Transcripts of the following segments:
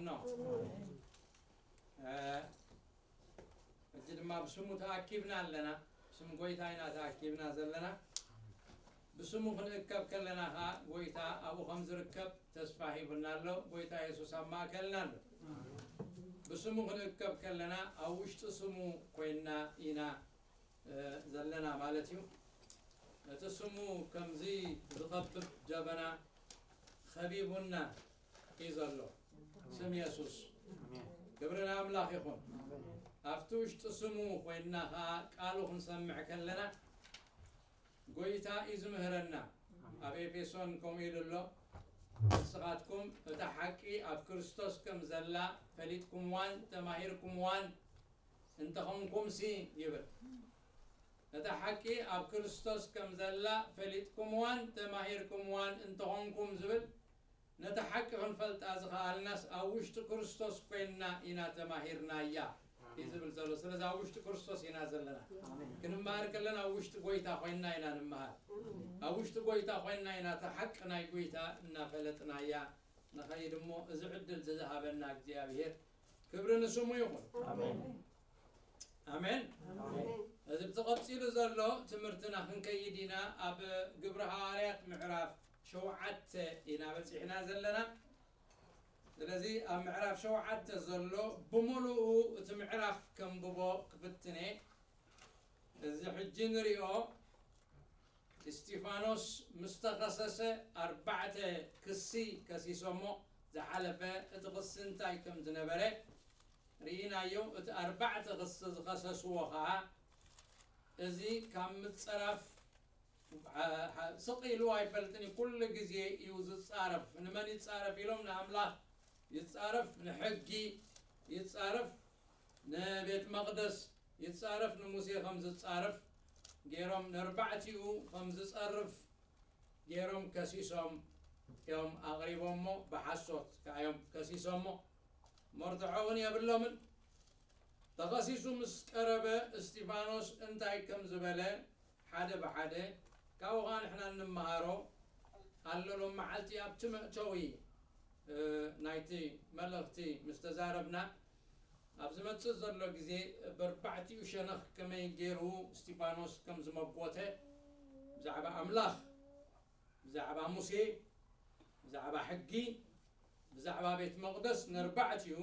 ኖ። እ፣ ሕጂ ድማ ብስሙ ተኣኪብና ኣለና። ብስም ጎይታ ኢና ተኣኪብና ዘለና። ብስሙ ክንእከብ ከለና ኸዓ ጎይታ ኣብኡ ከም ዝርከብ ተስፋ ሂቡና ኣሎ። ጎይታ የሱስ ኣብ ማእከልና ኣሎ። ብስሙ ክንእከብ ከለና ኣብ ውሽጢ ስሙ ኮይንና ኢና፣ እ፣ ዘለና ማለት እዩ። እቲ ስሙ ከምዚ ዝኸብብ ደበና ኸቢቡና እዩ ዘሎ። ስም የሱስ። ኣሜን። ክብሪ ንኣምላኽ ይኹን። ኣብቲ ውሽጢ ስሙ ኮይንና ኸዓ ቃሉ ክንሰምዕ ከለና ጎይታ እዩ ዝምህረና። ኣብ ኤፌሶን ከምኡ ኢሉ ኣሎ፣ "ንስኻትኩም እታ ሓቂ ኣብ ክርስቶስ ከም ዘላ ፈሊጥኩምዋን ተማሂርኩምዋን እንተኾንኩምሲ" ይብል። "እታ ሓቂ ኣብ ክርስቶስ ከም ዘላ ፈሊጥኩምዋን ተማሂርኩምዋን እንተኾንኩም" ዝብል፣ ነታ ሓቂ ክንፈልጣ ዝኸኣልናስ ኣብ ውሽጢ ክርስቶስ ኮይንና ኢና ተማሂርናያ እዩ ዝብል ዘሎ። ስለዚ ኣብ ውሽጢ ክርስቶስ ኢና ዘለና። ኣሜን። ክንመሃር ከለና ኣብ ውሽጢ ጎይታ ኮይንና ኢና ንምሃር። ኣሜን። ኣብ ውሽጢ ጎይታ ኮይንና ኢና እታ ሓቂ ናይ ጎይታ እናፈለጥናያ ንኸይድ እሞ፣ እዚ ዕድል ዝሃበና እግዚኣብሔር ክብሪ ንስሙ ይኹን። ኣሜን። ኣሜን። ኣሜን። እዚ ብተቐጺሉ ዘሎ ትምህርትና ክንከይድ ኢና። ኣብ ግብሪ ሃዋርያት ምዕራፍ ሸውዓተ ኢና በጺሕና ዘለና። ስለዚ ኣብ ምዕራፍ ሸውዓተ ዘሎ ብምሉኡ እቲ ምዕራፍ ከንብቦ ክፍትነ። እዚ ሕጂ ንሪኦ እስጢፋኖስ ምስ ተኸሰሰ ኣርባዕተ ክሲ ከሲሶሞ ዝሓለፈ እቲ ክሲ እንታይ ከም ዝነበረ ርኢናዮ። እቲ ኣርባዕተ ክሲ ዝኸሰስዎ ኸዓ እዚ ካብ ምጸራፍ ዓ-፣ ዓ-፣ ስቕ ኢሉ ኣይፈልጥን እዩ። ኩሉ ግዜ እዩ ዝጻረፍ። ንመን ይጻረፍ ኢሎም? ንኣምላኽ ይጻረፍ፣ ንሕጊ ይጻረፍ፣ ንቤት መቕደስ ይጻረፍ፣ ንሙሴ ከም ዝጻረፍ ገይሮም፣ ንኣርባዕቲኡ ከም ዝጸርፍ ገይሮም ከሲሶም እዮም ኣቕሪቦሞ፣ ብሓሶት ከኣ እዮም ከሲሶሞ። መርትዖ እውን የብሎምን። ተኸሲሱ ምስ ቀረበ እስጢፋኖስ እንታይ ከም ዝበለ ሓደ ብሓደ ካብኡ ኸዓ ንሕና እንመሃሮ ኣሎ። ሎም መዓልቲ ኣብቲ መእተዊ፣ እ፣ ናይቲ መልእኽቲ ምስ ተዛረብና፣ ኣብ ዝመጽእ ዘሎ ግዜ በርባዕቲኡ ሸነኽ ከመይ ገይሩ እስጢፋኖስ ከም ዝመጎተ፣ ብዛዕባ ኣምላኽ፣ ብዛዕባ ሙሴ፣ ብዛዕባ ሕጊ፣ ብዛዕባ ቤት መቕደስ ነርባዕቲኡ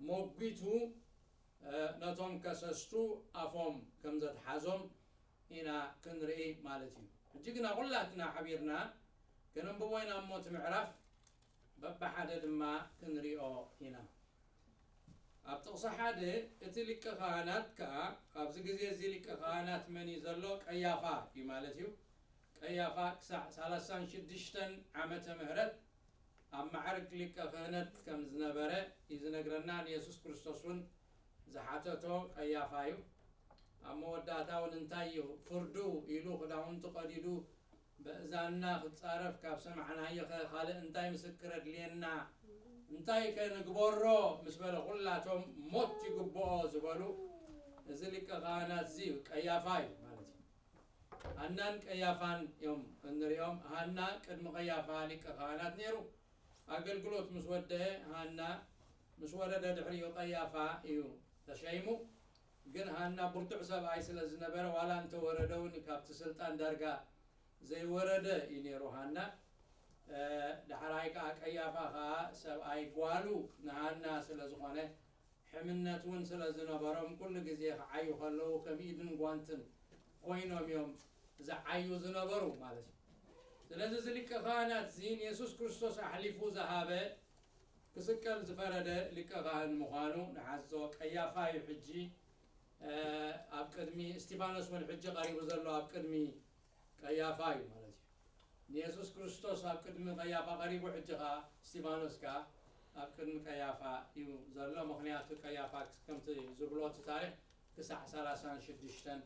መጒቱ፣ እ፣ ነቶም ከሰስቱ ኣፎም ከም ዘትሓዞም ኢና ክንርኢ ማለት እዩ። ሕጂ ግና ኩላትና ሓቢርና ከነንብቦ ኢና እሞ እቲ ምዕራፍ በብሓደ ድማ ክንሪኦ ኢና። ኣብ ጥቕሲ ሓደ፣ እቲ ሊቀ ካህናት ከኣ፣ ኣብዚ ግዜ እዚ ሊቀ ካህናት መን እዩ ዘሎ? ቀያፋ እዩ ማለት እዩ። ቀያፋ ክሳዕ ሰላሳን ሽዱሽተን ዓመተ ምህረት ኣብ ማዕርግ ሊቀ ክህነት ከም ዝነበረ እዩ ዝነግረና። ንየሱስ ክርስቶስ እውን ዝሓተቶ ቀያፋ እዩ። ኣብ መወዳእታ እውን እንታይ እዩ ፍርዱ ኢሉ ክዳውንቱ ቀዲዱ፣ በእዛንና ክጻረፍ ካብ ሰማዕናዮ ኸ ካልእ እንታይ ምስክር ኣድልየና? እንታይ ከ ንግበሮ? ምስ በለ፣ ኩላቶም ሞት ይግብኦ ዝበሉ፣ እዚ ሊቀ ካህናት እዚ እዩ፣ ቀያፋ እዩ ማለት እዩ። ሃናን ቀያፋን እዮም እንሪኦም። ሃና ቅድሚ ቀያፋ ሊቀ ካህናት ነይሩ። ኣገልግሎት ምስ ወደአ፣ ሃና ምስ ወረደ፣ ድሕሪኡ ቀያፋ እዩ ተሸይሙ። ግን ሃና ብርቱዕ ሰብኣይ ስለ ዝነበረ፣ ዋላ እንተወረደ እውን ካብቲ ስልጣን ዳርጋ ዘይወረደ እዩ ነይሩ ሃና። እ፣ ዳሕራይ ከኣ ቀያፋ ከኣ ሰብኣይ ጓሉ ንሃና ስለ ዝኾነ፣ ሕምነት እውን ስለ ዝነበሮም፣ ኩሉ ግዜ ክዓዩ ከለዉ ከም ኢድን ጓንትን ኮይኖም እዮም ዝዓዩ ዝነበሩ ማለት እዩ። ስለዚ እዚ ሊቀ ካህናት እዚ ንየሱስ ክርስቶስ ኣሕሊፉ ዝሃበ፣ ክስቀል ዝፈረደ ሊቀ ካህን ምዃኑ ንሓዞ። ቀያፋ እዩ ሕጂ፣ እ፣ ኣብ ቅድሚ እስጢፋኖስ እውን ሕጂ ቀሪቡ ዘሎ ኣብ ቅድሚ ቀያፋ እዩ ማለት እዩ። ንየሱስ ክርስቶስ ኣብ ቅድሚ ቀያፋ ቀሪቡ፣ ሕጂ ኸኣ እስጢፋኖስ ከኣ ኣብ ቅድሚ ቀያፋ እዩ ዘሎ። ምኽንያቱ ቀያፋ ከምቲ ዝብሎ እቲ ታሪኽ ክሳዕ ሰላሳን ሽዱሽተን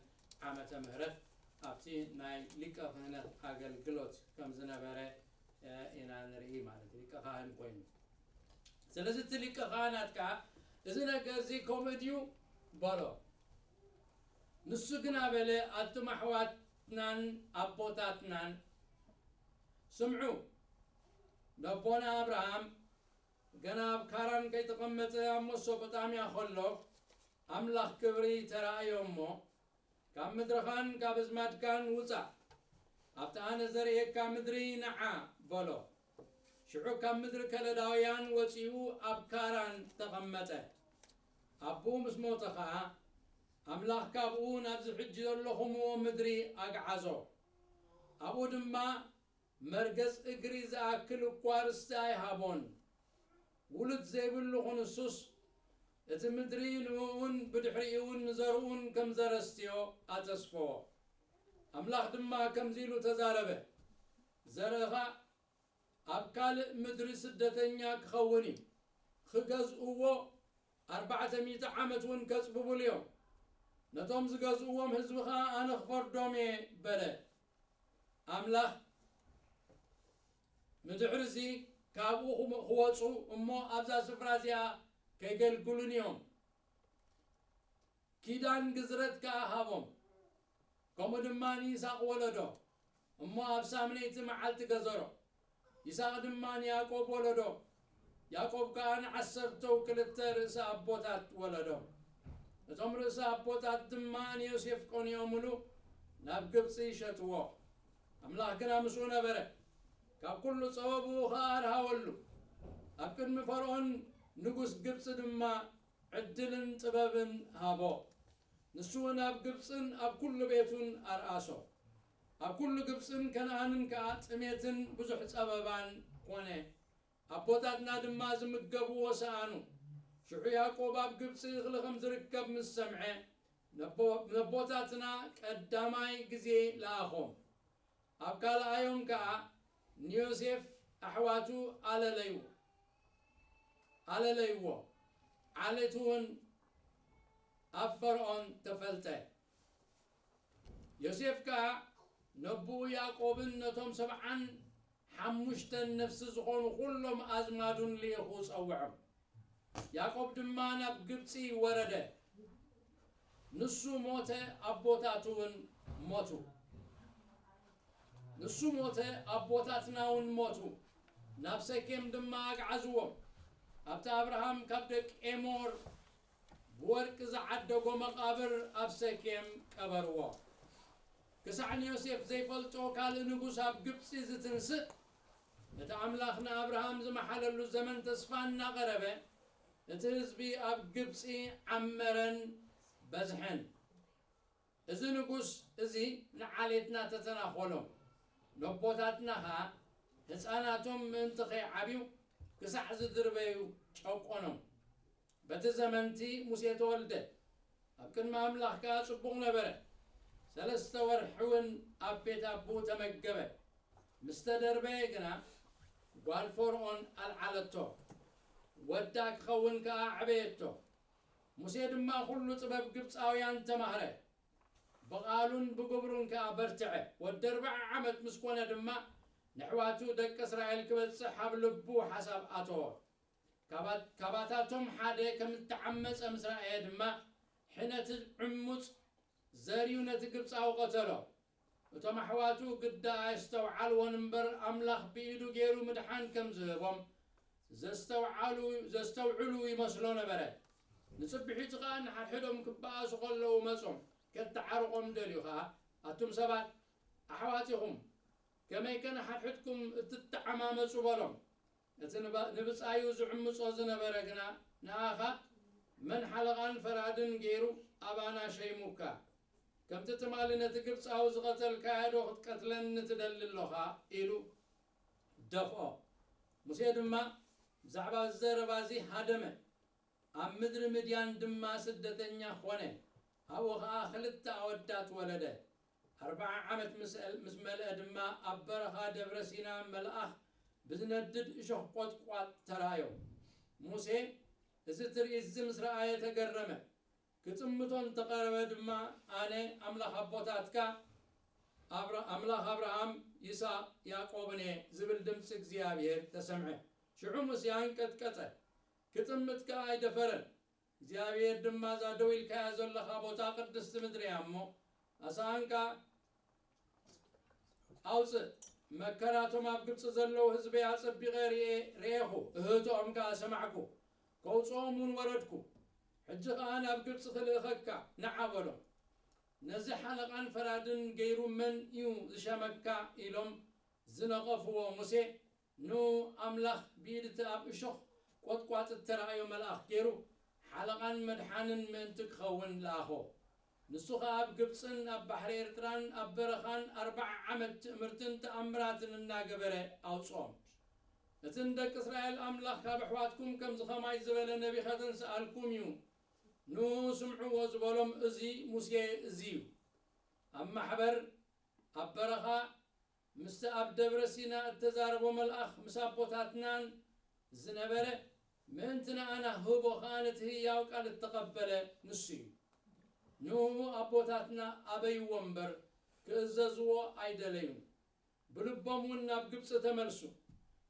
ዓመተ ምህረት ኣብቲ ናይ ሊቀ ክህነት ኣገልግሎት ከም ዝነበረ፣ እ፣ ኢና ንርኢ ማለት እዩ። ሊቀ ካህን ኮይኑ። ስለዚ እቲ ሊቀ ካህናት ከኣ እዚ ነገር እዚ ከምኡ ድዩ በሎ። ንሱ ግና በለ፣ ኣቱም ኣሕዋትናን ኣቦታትናን ስምዑ፣ ነቦና ኣብርሃም ገና ኣብ ካራን ከይተቐመጠ ኣብ መሶጶጣምያ ከሎ ኣምላኽ ክብሪ ተራእዮ እሞ፣ ካብ ምድርኻን ካብ ኣዝማድካን ውጻእ፣ ኣብቲ ኣነ ዘርእየካ ምድሪ ንዓ በሎ። ሽዑ ካብ ምድሪ ከለዳውያን ወጺኡ ኣብ ካራን ተቐመጠ። ኣቦኡ ምስ ሞተ ኸኣ ኣምላኽ ካብኡ ናብዚ ሕጂ ዘለኹምዎ ምድሪ ኣግዓዞ። ኣብኡ ድማ መርገጽ እግሪ ዝኣክል እኳ ርስቲ ኣይሃቦን። ውሉድ ዘይብሉ ክንሱስ እቲ ምድሪ ንእኡን ብድሕሪኡ እውን ንዘርኡን ከም ዘረስትዮ ኣተስፈዎ። ኣምላኽ ድማ ከምዚ ኢሉ ተዛረበ፣ ዘርእኻ ኣብ ካልእ ምድሪ ስደተኛ ክኸውን እዩ። ክገዝእዎ ኣርባዕተ ሚእቲ ዓመት እውን ከጽብቡሉ እዮም። ነቶም ዝገዝእዎም ህዝቢ ኸኣ ኣነ ክፈርዶም እየ በለ። ኣምላኽ ንድሕሪ እዚ ካብኡ ክወጹ እሞ ኣብዛ ስፍራ እዚኣ ከገልግሉን እዮም። ኪዳን ግዝረት ከኣ ሃቦም። ከምኡ ድማ ንይስሐቅ ወለዶ እሞ ኣብ ሳምነይቲ መዓልቲ ገዘሮ። ይስሐቅ ድማ ንያዕቆብ ወለዶ። ያዕቆብ ከኣ ንዓሰርተው ክልተ ርእሰ ኣቦታት ወለዶ። እቶም ርእሰ ኣቦታት ድማ ንዮሴፍ ቀኒኦምሉ ናብ ግብጺ ይሸጥዎ። ኣምላኽ ግና ምስኡ ነበረ፣ ካብ ኩሉ ጸበብኡ ኸኣ ኣርሃወሉ። ኣብ ቅድሚ ፈርኦን ንጉስ ግብጺ ድማ ዕድልን ጥበብን ሃቦ። ንሱ እውን ኣብ ግብጽን ኣብ ኩሉ ቤቱን ኣርኣሶ። ኣብ ኩሉ ግብጽን ከነኣንን ከኣ ጥሜትን ብዙሕ ጸበባን ኮነ። ኣቦታትና ድማ ዝምገብዎ ሰኣኑ። ሽዑ ያዕቆብ ኣብ ግብጺ እኽሊ ከም ዝርከብ ምስ ሰምዐ፣ ነቦ-፣ ነቦታትና ቀዳማይ ግዜ ለኣኾም። ኣብ ካልኣዮም ከኣ ንዮሴፍ ኣሕዋቱ ኣለለይዎ፣ ኣለለይዎ። ዓሌቱ እውን ኣብ ፈርኦን ተፈልጠ። ዮሴፍ ከኣ ነቦኡ ያዕቆብን ነቶም ሰብዓን ሓሙሽተን ነፍሲ ዝኾኑ ኩሎም ኣዝማዱን ልኢኹ ጸውዖም። ያዕቆብ ድማ ናብ ግብጺ ወረደ። ንሱ ሞተ፣ ኣቦታቱ እውን ሞቱ። ንሱ ሞተ፣ ኣቦታትና እውን ሞቱ። ናብ ሰኬም ድማ ኣግዓዝዎም። ኣብቲ ኣብርሃም ካብ ደቂ ኤሞር ብወርቂ ዝዓደጎ መቓብር ኣብ ሰኬም ቀበርዎ። ክሳዕ ንዮሴፍ ዘይፈልጦ ካልእ ንጉስ ኣብ ግብጺ ዝትንስእ፣ እቲ ኣምላኽ ንኣብርሃም ዝመሓለሉ ዘመን ተስፋ እናቐረበ፣ እቲ ህዝቢ ኣብ ግብጺ ዓመረን በዝሐን። እዚ ንጉስ እዚ ንዓሌትና ተተናኾሎም፣ ነቦታትና ኸኣ ህፃናቶም ምእንቲ ኸይዓብዩ ክሳዕ ዝድርበዩ ጨቆኖም። በቲ ዘመንቲ ሙሴ ተወልደ፣ ኣብ ቅድሚ ኣምላኽ ከኣ ጽቡቕ ነበረ። ሰለስተ ወርሒ እውን ኣብ ቤት ኣቦኡ ተመገበ። ምስ ተደርበየ ግና ጓል ፈርኦን ኣልዓለቶ፣ ወዳ ክኸውን ከኣ ኣዕበየቶ። ሙሴ ድማ ኩሉ ጥበብ ግብጻውያን ተማህረ፣ ብቓሉን ብግብሩን ከኣ በርትዐ። ወዲ ኣርብዓ ዓመት ምስ ኮነ ድማ ንኣሕዋቱ ደቂ እስራኤል ክበጽሕ ኣብ ልቡ ሓሳብ ኣተወ። ካባት-፣ ካባታቶም ሓደ ከም እተዓመጸ ምስ ረኣየ ድማ፣ ሕነቲ ዕሙጽ ዘርዩ ነቲ ግብጻዊ ቀተሎ። እቶም ኣሕዋቱ ግዳ ኣየስተውዓልዎን እምበር፣ ኣምላኽ ብኢዱ ገይሩ ምድሓን ከም ዝህቦም ዘስተውዓሉ-፣ ዘስተውዕሉ ይመስሎ ነበረ። ንጽብሒቱ ኸኣ ንሓድሕዶም ክበኣሱ ኸለዉ መጾም። ከተዓርቖም ደልዩ ኸኣ፣ ኣቱም ሰባት፣ ኣሕዋት ኢኹም፣ ከመይከ ንሓድሕድኩም እትተዓማመጹ በሎም። እቲ ንባ-፣ ንብጻዩ ዝዕምጾ ዝነበረ ግና፣ ንኣኻ መን ሓለቓን ፈራድን ገይሩ ኣባና ሸይሙካ? ከምቲ ትማሊ ነቲ ግብጻዊ ዝቐተልካዮ ዶ ክትቀትለኒ ትደሊ ኣሎኻ? ኢሉ ደፍኦ። ሙሴ ድማ ብዛዕባ እዚ ዘረባ እዚ ሃደመ፣ ኣብ ምድሪ ምድያን ድማ ስደተኛ ኾነ። ኣብኡ ኸኣ ክልተ ኣወዳት ወለደ። ኣርብዓ ዓመት ምስ፣ ምስ መልአ ድማ ኣብ በረኻ ደብረ ሲና መልኣኽ ብዝነድድ እሾኽ ቈጥቋጥ ተራእዮ። ሙሴ እዚ ትርኢት እዚ ምስ ረኣየ ተገረመ። ክጥምቶ እንተቐረበ ድማ፣ ኣነ ኣምላኽ ኣቦታትካ ኣብራ-፣ ኣምላኽ ኣብርሃም፣ ይስሐቅ፣ ያዕቆብን እየ ዝብል ድምፂ እግዚኣብሔር ተሰምዐ። ሽዑ ሙሴ ኣንቀጥቀጠ፣ ክጥምት ከኣ ኣይደፈረን። እግዚኣብሔር ድማ እዛ ደው ኢልካያ ዘለኻ ቦታ ቅድስቲ ምድሪ እያ እሞ፣ ኣስኣንካ ኣውፅእ፣ መከራቶም ኣብ ግብጺ ዘለዉ ህዝበይ ኣጸቢቐ ርኤ-፣ ርኤኹ፣ እህህቶኦም ከኣ ሰማዕኩ። ከውጽኦም እውን ወረድኩ። ሕጂ ኸኣ ናብ ግብጺ ክልእኸካ ንዓ በሎም። ነዚ ሓለቓን ፈራድን ገይሩ መን እዩ ዝሸመካ? ኢሎም ዝነቐፍዎ ሙሴ፣ ንኣምላኽ ብኢድ እቲ ኣብ እሾኽ ቈጥቋጥ እተራእዮ መልኣኽ ገይሩ፣ ሓለቓን መድሓንን ምእንቲ ክኸውን ለኣኾ። ንሱ ኸኣ ኣብ ግብጽን ኣብ ባሕሪ ኤርትራን ኣብ በረኻን ኣርብዓ ዓመት ትእምርትን ተኣምራትን እናገበረ ኣውጽኦም። እቲ ንደቂ እስራኤል ኣምላኽ ካብ ኣሕዋትኩም ከምዚ ኸማይ ዝበለ ነቢኸ ተንስኣልኩም እዩ፣ ንኡ ስምዕዎ ዝበሎም እዚ ሙሴ እዚ እዩ። ኣብ ማሕበር ኣብ በረኻ ምስቲ ኣብ ደብረ ሲና እተዛረቦ መልኣኽ ምስ ኣቦታትናን ዝነበረ፣ ምእንቲ ንኣና ህቦ ኸኣ ነቲ ህያው ቃል እተቐበለ ንሱ እዩ። ንኡ ኣቦታትና ኣበይዎ እምበር፣ ክእዘዝዎ ኣይደለዩን። ብልቦም እውን ናብ ግብጺ ተመልሱ።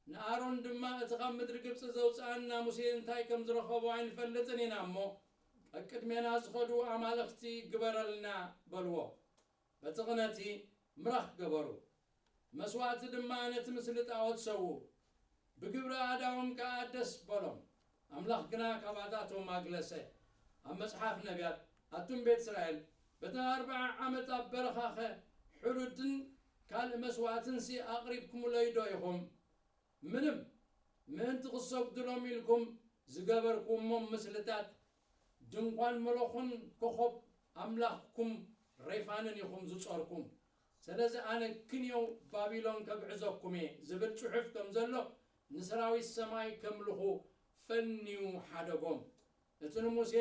ንኣሮን ድማ፣ "እቲ ካብ ምድሪ ግብጺ ዘውጽኣና ሙሴ እንታይ ከም ዝረኸቦ ኣይንፈልጥን ኢና እሞ፣ ቀቅድሜና ዝኸዱ ኣማልኽቲ ግበረልና" በልዎ። በቲ ቕነቲ ምራኽ ገበሩ። መስዋእቲ ድማ ነቲ ምስሊ ጣዖት ሰውኡ። ብግብሪ ኣእዳዎም ከኣ ደስ በሎም። ኣምላኽ ግና ካብኣታቶም ኣግለሰ። ኣብ መጽሓፍ ነቢያት፣ "ኣቱም ቤት እስራኤል፣ በተን ኣርብዓ ዓመት ኣብ በረኻኸ ሕሩድን ካልእ መስዋእትንሲ ኣቕሪብኩምለይ ዶ ኢኹም?" ምንም፣ ምእንቲ ክሰግዱሎም ኢልኩም ዝገበርኩሞም ምስልታት፣ ድንኳን መሎኹን ኮኾብ ኣምላኽኩም ሬፋንን ኢኹም ዝጾርኩም። ስለዚ ኣነ ክንየው ባቢሎን ከግዕዘኩም እየ ዝብል ጽሑፍ ከም ዘሎ፣ ንሰራዊት ሰማይ ከምልኹ ፈንዩ ሓደጎም። እቲ ንሙሴ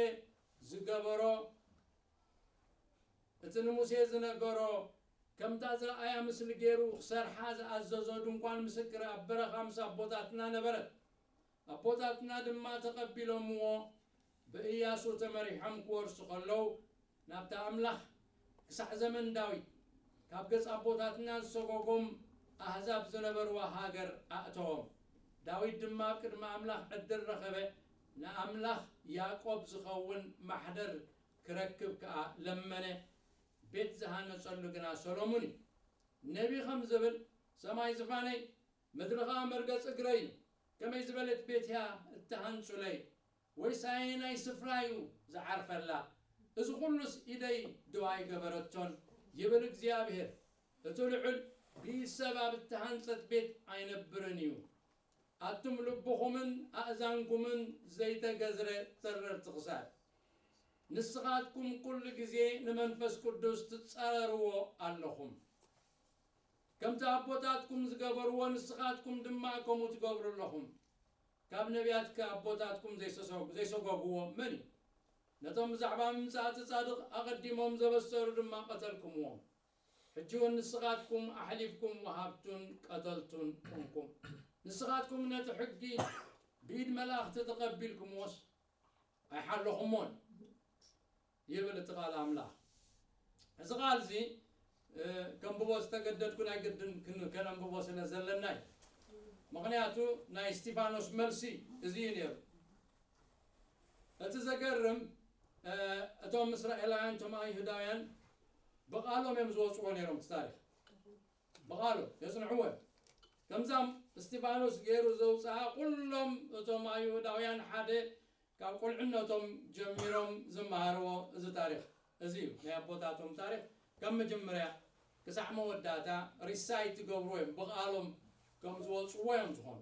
ዝገበሮ፣ እቲ ንሙሴ ዝነገሮ፣ ከምታ ዝረኣያ ምስሊ ገይሩ ክሰርሓ ዝኣዘዞ ድንኳን ምስክር ኣብ በረኻ ምስ ኣቦታትና ነበረት። ኣቦታትና ድማ ተቐቢሎምዎ፣ ብእያሱ ተመሪሖም ክወርሱ ከለዉ፣ ናብታ ኣምላኽ ክሳዕ ዘመን ዳዊት ካብ ገጽ ኣቦታትና ዝሰጎጎም ኣህዛብ ዝነበርዋ ሃገር ኣእተዎም። ዳዊት ድማ ኣብ ቅድሚ ኣምላኽ ዕድል ረኸበ፣ ንኣምላኽ ያዕቆብ ዝኸውን ማሕደር ክረክብ ከኣ ለመነ። ቤት ዝሃነጸሉ ግና ሰሎሙን እዩ። ነቢ ከም ዝብል፣ "ሰማይ ዝፋነይ፣ ምድሪ ኸኣ መርገጽ እግረይ እዩ። ከመይ ዝበለት ቤት እያ እትሃንጹለይ? ወይስ ኣየናይ ስፍራ እዩ ዝዓርፈላ? እዚ ኹሉስ ኢደይ ዶ ኣይገበረቶን?" ይብል እግዚኣብሄር። እቲ ልዑል፣ "ብኢድ ሰብ ኣብ እተሃንጸት ቤት ኣይነብርን እዩ። ኣቱም ልብኹምን ኣእዛንኩምን ዘይተገዝረ ተረርቲ ክሳድ፣ ንስኻትኩም ኩሉ ግዜ ንመንፈስ ቅዱስ ትጻረርዎ ኣለኹም። ከምቲ ኣቦታትኩም ዝገበርዎ፣ ንስኻትኩም ድማ ከምኡ ትገብሩ ኣለኹም። ካብ ነቢያትከ ኣቦታትኩም ዘይሰሰ-፣ ዘይሰጎግዎ መን እዩ? ነቶም ብዛዕባ ምምጻእ እቲ ጻድቕ ኣቐዲሞም ዘበሰሩ ድማ ቀተልኩምዎም። ሕጂ እውን ንስኻትኩም ኣሕሊፍኩም ወሃብቱን ቀተልቱን ኮንኩም። ንስኻትኩም ነቲ ሕጊ ብኢድ መላእኽቲ ተቐቢልኩምዎስ ኣይሓለኹሞን፣ ይብል እቲ ቃል ኣምላኽ። እዚ ቃል እዚ፣ እ፣ ከንብቦ ዝተገደድኩ ናይ ግድን ክን-፣ ከነንብቦ ስለ ዘለና እዩ። ምኽንያቱ ናይ እስጢፋኖስ መልሲ እዚ እዩ ነይሩ። እቲ ዘገርም፣ እ፣ እቶም እስራኤላውያን፣ እቶም ኣይሁዳውያን ብቓሎም እዮም ዝወጽዎ ነይሮም እቲ ታሪኽ። ብቓሎም የጽንዕዎ እዮም። ከምዛም እስጢፋኖስ ገይሩ ዘውጽኣ፣ ኩሎም እቶም ኣይሁዳውያን ሓደ ካብ ቁልዕነቶም ጀሚሮም ዝመሃርዎ እዚ ታሪኽ እዚ እዩ። ናይ ኣቦታቶም ታሪኽ ካብ መጀመርያ ክሳዕ መወዳእታ ሪሳይት ዝገብርዎ እዮም። ብቓሎም ከም ዝወጽዎ እዮም ዝኾኑ።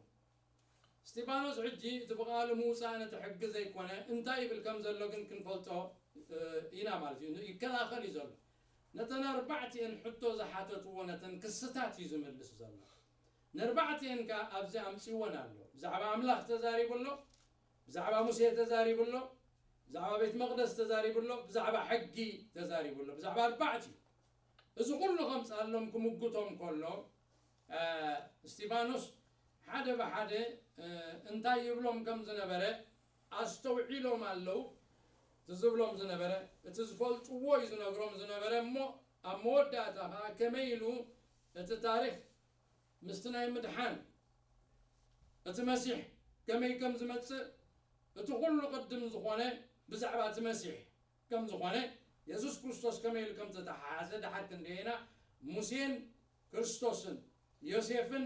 እስጢፋኖስ ሕጂ እቲ ብቓሉ ምውጻእ ነቲ ሕጊ ዘይኮነ እንታይ ይብል ከም ዘሎ ግን ክንፈልጦ፣ እ፣ ኢና ማለት እዩ። ይከላኸል እዩ ዘሎ። ነተን ኣርባዕቲኤን ሕቶ ዝሓተትዎ ነተን ክስታት እዩ ዝምልስ ዘሎ። ነርባዕቲኤን ከኣ ኣብዚ ኣምጺእወን ኣሎ። ብዛዕባ ኣምላኽ ተዛሪቡ ኣሎ፣ ብዛዕባ ሙሴ ተዛሪቡ ኣሎ፣ ብዛዕባ ቤት መቕደስ ተዛሪቡ ኣሎ፣ ብዛዕባ ሕጊ ተዛሪቡ ኣሎ። ብዛዕባ ኣርባዕቲኡ እዚ ኩሉ ከምጽኣሎም ክምጉቶም ከሎ፣ እ፣ እስጢፋኖስ ሓደ ብሓደ፣ እ፣ እንታይ ይብሎም ከም ዝነበረ ኣስተውዒሎም ኣለዉ። እቲ ዝብሎም ዝነበረ፣ እቲ ዝፈልጥዎ እዩ ዝነግሮም ዝነበረ እሞ፣ ኣብ መወዳእታ ኸኣ ከመይ ኢሉ እቲ ታሪኽ ምስቲ ናይ ምድሓን እቲ መሲሕ ከመይ ከም ዝመጽእ፣ እቲ ኩሉ ቅድም ዝኾነ ብዛዕባ እቲ መሲሕ ከም ዝኾነ፣ የሱስ ክርስቶስ ከመይ ኢሉ ከም ዝተተሓሓዘ፣ ደሓር ክንደየና ሙሴን ክርስቶስን ዮሴፍን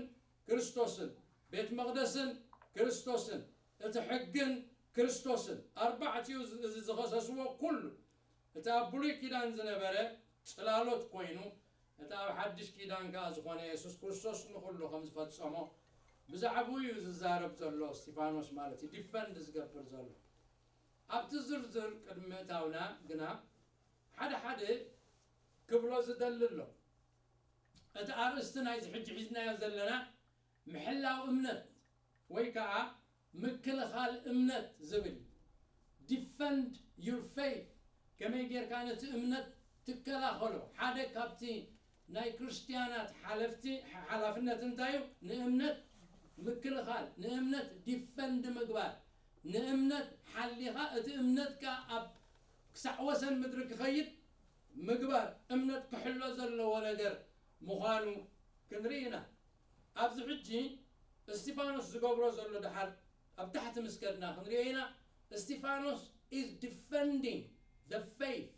ክርስቶስን፣ ቤት መቕደስን ክርስቶስን፣ እቲ ሕግን ክርስቶስን፣ ኣርባዕቲኡ እዚ ዝኸሰስዎ ኩሉ፣ እቲ ኣብ ብሉይ ኪዳን ዝነበረ ጽላሎት ኮይኑ፣ እቲ ኣብ ሓድሽ ኪዳን ከኣ ዝኾነ የሱስ ክርስቶስ ንኹሉ ከም ዝፈጸሞ ብዛዕባኡ እዩ ዝዛረብ ዘሎ እስቲፋኖስ፣ ማለት እዩ ዲፈንድ ዝገብር ዘሎ። ኣብቲ ዝርዝር ቅድሚ ምእታውና ግና ሓደ ሓደ ክብሎ ዝደሊ ኣሎ። እቲ ኣርእስቲ ናይዚ ሕጂ ሒዝናዮ ዘለና ምሕላው እምነት ወይ ከዓ ምክልኻል እምነት ዝብል እዩ። Defend your faith፣ ከመይ ጌርካ ነቲ እምነት ትከላኸሎ። ሓደ ካብቲ ናይ ክርስትያናት ሓለፍቲ ሓላፍነት እንታይ እዩ? ንእምነት ምክልኻል፣ ንእምነት ዲፈንድ ምግባር፣ ንእምነት ሓሊኻ እቲ እምነትካ ኣብ ክሳዕ ወሰን ምድሪ ክኸይድ ምግባር፣ እምነት ክሕሎ ዘለዎ ነገር ምዃኑ ክንርኢ ኢና። ኣብዚ ሕጂ እስቲፋኖስ ዝገብሮ ዘሎ ድሓር ኣብ ታሕቲ ምስ ከድና ክንሪኦ ኢና። እስቲፋኖስ is defending the faith፣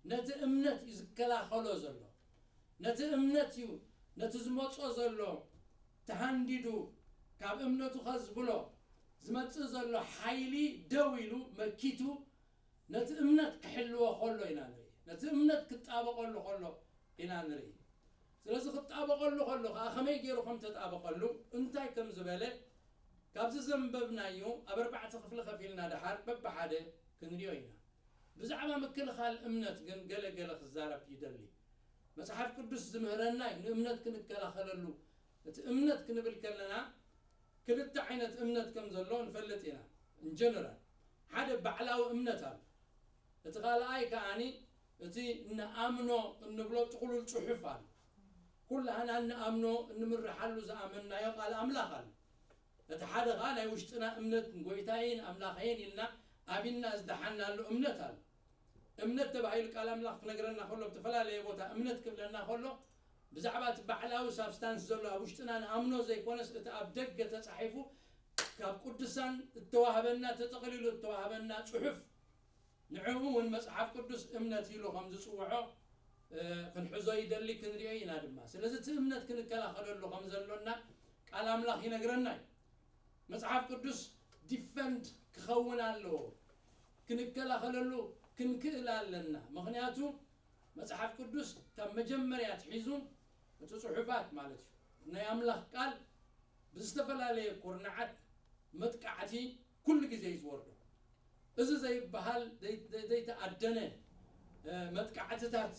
ነቲ እምነት እዩ ዝከላኸሎ ዘሎ። ነቲ እምነት እዩ፣ ነቲ ዝመጾ ዘሎ ተሃንዲዱ ካብ እምነቱ ከዝብሎ ዝመጽእ ዘሎ ሓይሊ ደው ኢሉ መኪቱ ነቲ እምነት ክሕልዎ ከሎ ኢና ንርኢ። ነቲ እምነት ክጣበቐሉ ከሎ ኢና ንርኢ። ስለዚ ክጣበቐሉ ከሎ ከዓ ከመይ ገይሩ ከም ተጣበቐሉ፣ እንታይ ከም ዝበለ ካብዚ ዘንበብናዮ ኣብ ኣርባዕተ ክፍሊ ከፊልና ደሓር በብሓደ ክንሪኦ ኢና። ብዛዕባ ምክልኻል እምነት ግን ገለ ገለ ክዛረብ ይደሊ። መጽሓፍ ቅዱስ ዝምህረና እዩ ንእምነት ክንከላኸለሉ። እቲ እምነት ክንብል ከለና ክልተ ዓይነት እምነት ከም ዘሎ ንፈልጥ ኢና። In general ሓደ ባዕላዊ እምነት ኣሎ። እቲ ካልኣይ ከኣኒ እቲ ንኣምኖ እንብሎ ጥቕሉል ጽሑፍ ኣሎ። ኩላህና እንኣምኖ እንምርሓሉ ዝኣመንናዮ ቃል ኣምላኽ ኣሎ። እቲ ሓደ ኸኣ ናይ ውሽጥና እምነት ንጎይታየይን ኣምላኸይን ኢልና ኣሚንና ዝደሓናሉ እምነት ኣሎ። እምነት ተባሂሉ ቃል ኣምላኽ ክነግረና ከሎ፣ ብተፈላለየ ቦታ እምነት ክብለና ከሎ፣ ብዛዕባ እቲ ባዕላዊ ሳብስታንስ ዘሎ ኣብ ውሽጥና ንኣምኖ ዘይኮነስ፣ እቲ ኣብ ደገ ተጻሒፉ ካብ ቅዱሳን እተዋህበና፣ ተጠቕሊሉ እተዋህበና ጽሑፍ፣ ንዕኡ እውን መጽሓፍ ቅዱስ እምነት ኢሉ ከም ዝጽውዖ፣ እ፣ ክንሕዞ ይደሊ፣ ክንሪኦ ኢና ድማ። ስለዚ እቲ እምነት ክንከላኸለሉ ከም ዘሎና ቃል ኣምላኽ ይነግረና እዩ። መጽሓፍ ቅዱስ ዲፈንድ ክኸውን ኣለዎ። ክንከላኸለሉ ክንክእል ኣለና። ምኽንያቱ መጽሓፍ ቅዱስ ካብ መጀመርያ ኣትሒዙ እቲ ጽሑፋት ማለት እዩ፣ ናይ ኣምላኽ ቃል ብዝተፈላለየ ኩርናዓት መጥቃዕቲ ኩሉ ግዜ እዩ ዝወርዶ። እዚ ዘይበሃል ዘይ-፣ ዘይ-፣ ዘይተኣደነ፣ እ፣ መጥቃዕትታት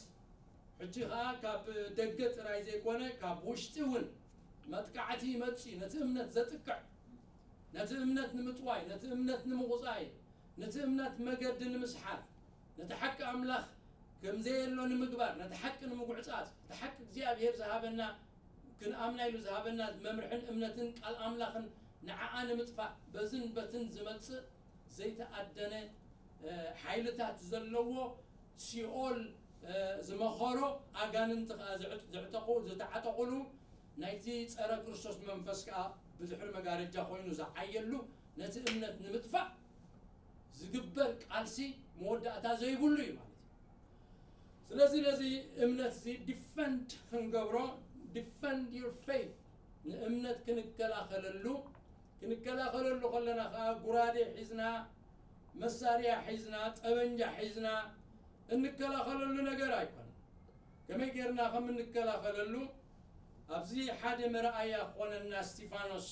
ሕጂ ኸኣ ካብ ደገ ጥራይ ዘይኮነ ካብ ውሽጢ እውን መጥቃዕቲ ይመጽእ እዩ። ነቲ እምነት ዘጥቅዕ፣ ነቲ እምነት ንምጥዋይ፣ ነቲ እምነት ንምቑጻይ፣ ነቲ እምነት መገዲ ንምስሓት፣ ነቲ ሓቂ ኣምላኽ ከም ዘየሎ ንምግባር፣ ነቲ ሓቂ ንምጉዕጻጽ፣ እቲ ሓቂ እግዚኣብሔር ዝሃበና፣ ክንኣምና ኢሉ ዝሃበና መምርሕን እምነትን ቃል ኣምላኽን ንዓኣ ንምጥፋእ በዝን በትን ዝመጽእ ዘይተኣደነ፣ እ፣ ሓይልታት ዘለዎ፣ ሲኦል፣ እ፣ ዝመኸሮ፣ ኣጋንንቲ ኸኣ ዝዕጥ-፣ ዝዕጠቑ፣ ዝተዓጠቑሉ፣ ናይቲ ጸረ ክርስቶስ መንፈስ ከኣ ብድሕሪ መጋረጃ ኮይኑ ዝዓየሉ፣ ነቲ እምነት ንምጥፋእ ዝግበር ቃልሲ መወዳእታ ዘይብሉ እዩ ማለት እዩ። ስለዚ ነዚ እምነት እዚ ዲፈንድ ክንገብሮ፣ ዲፈንድ ዩር ፌይት፣ ንእምነት ክንከላኸለሉ፣ ክንከላኸለሉ ከለና ከኣ ጉራዴ ሒዝና፣ መሳርያ ሒዝና፣ ጠበንጃ ሒዝና እንከላኸለሉ ነገር ኣይኮነን። ከመይ ጌርና ከም እንከላኸለሉ ኣብዚ ሓደ መርኣያ ክኾነና እስቲፋኖስ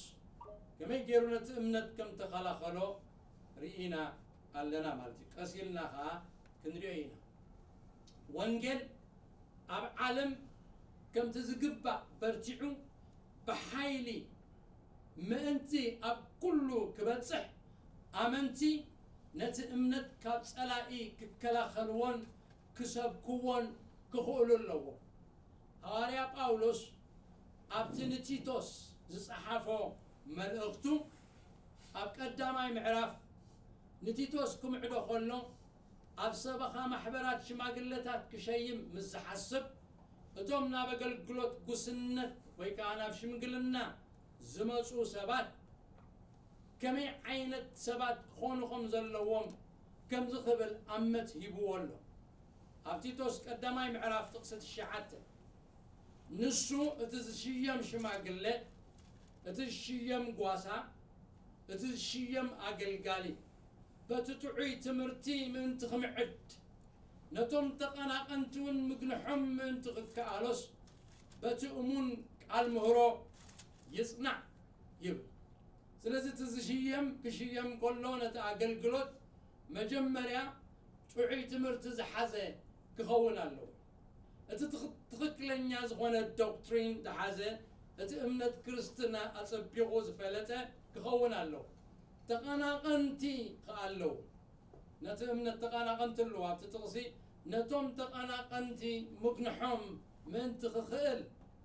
ከመይ ጌሩ ነቲ እምነት ከም ተኸላኸሎ ርኢና ኣለና ማለት እዩ። ቀስ ኢልና ከኣ ክንሪኦ ኢና። ወንጌል ኣብ ዓለም ከምቲ ዝግባእ በርቲዑ ብሓይሊ ምእንቲ ኣብ ኩሉ ክበጽሕ ኣመንቲ ነቲ እምነት ካብ ጸላኢ ክከላኸልዎን ክሰብክዎን ክኽእሉ ኣለዎም። ሃዋርያ ጳውሎስ ኣብቲ ንቲቶስ ዝጸሓፎ መልእኽቱ ኣብ ቀዳማይ ምዕራፍ ንቲቶስ ክምዕዶ ከሎ ኣብ ሰበኻ ማሕበራት ሽማግለታት ክሸይም ምስ ዝሓስብ እቶም ናብ ኣገልግሎት ጉስነት ወይ ከኣ ናብ ሽምግልና ዝመጹ ሰባት ከመይ ዓይነት ሰባት ክኾኑ ከም ዘለዎም ከምዚ ክብል ኣመት ሂብዎ ኣሎ። ኣብ ቲቶስ ቀዳማይ ምዕራፍ ጥቕሲ ትሽዓተ፣ ንሱ እቲ ዝሽየም ሽማግለ፣ እቲ ዝሽየም ጓሳ፣ እቲ ዝሽየም ኣገልጋሊ፣ በቲ ጥዑይ ትምህርቲ ምእንቲ ክምዕድ፣ ነቶም ተቐናቐንቲ እውን ምግንሖም ምእንቲ ክከኣሎስ፣ በቲ እሙን ቃል ምህሮ ይጽናዕ ይብል። ስለዚ እቲ ዝሽየም ክሽየም ከሎ ነቲ ኣገልግሎት መጀመርያ ጥዑይ ትምህርቲ ዝሓዘ ክኸውን ኣለዎ። እቲ ትኽ-፣ ትኽክለኛ ዝኾነ ዶክትሪን ዝሓዘ፣ እቲ እምነት ክርስትና ኣጸቢቑ ዝፈለጠ ክኸውን ኣለዎ። ተቐናቐንቲ ከኣ ኣለዉ። ነቲ እምነት ተቐናቐንቲ ኣለዉ። ኣብቲ ጥቕሲ ነቶም ተቐናቐንቲ ምግንሖም ምእንቲ ክኽእል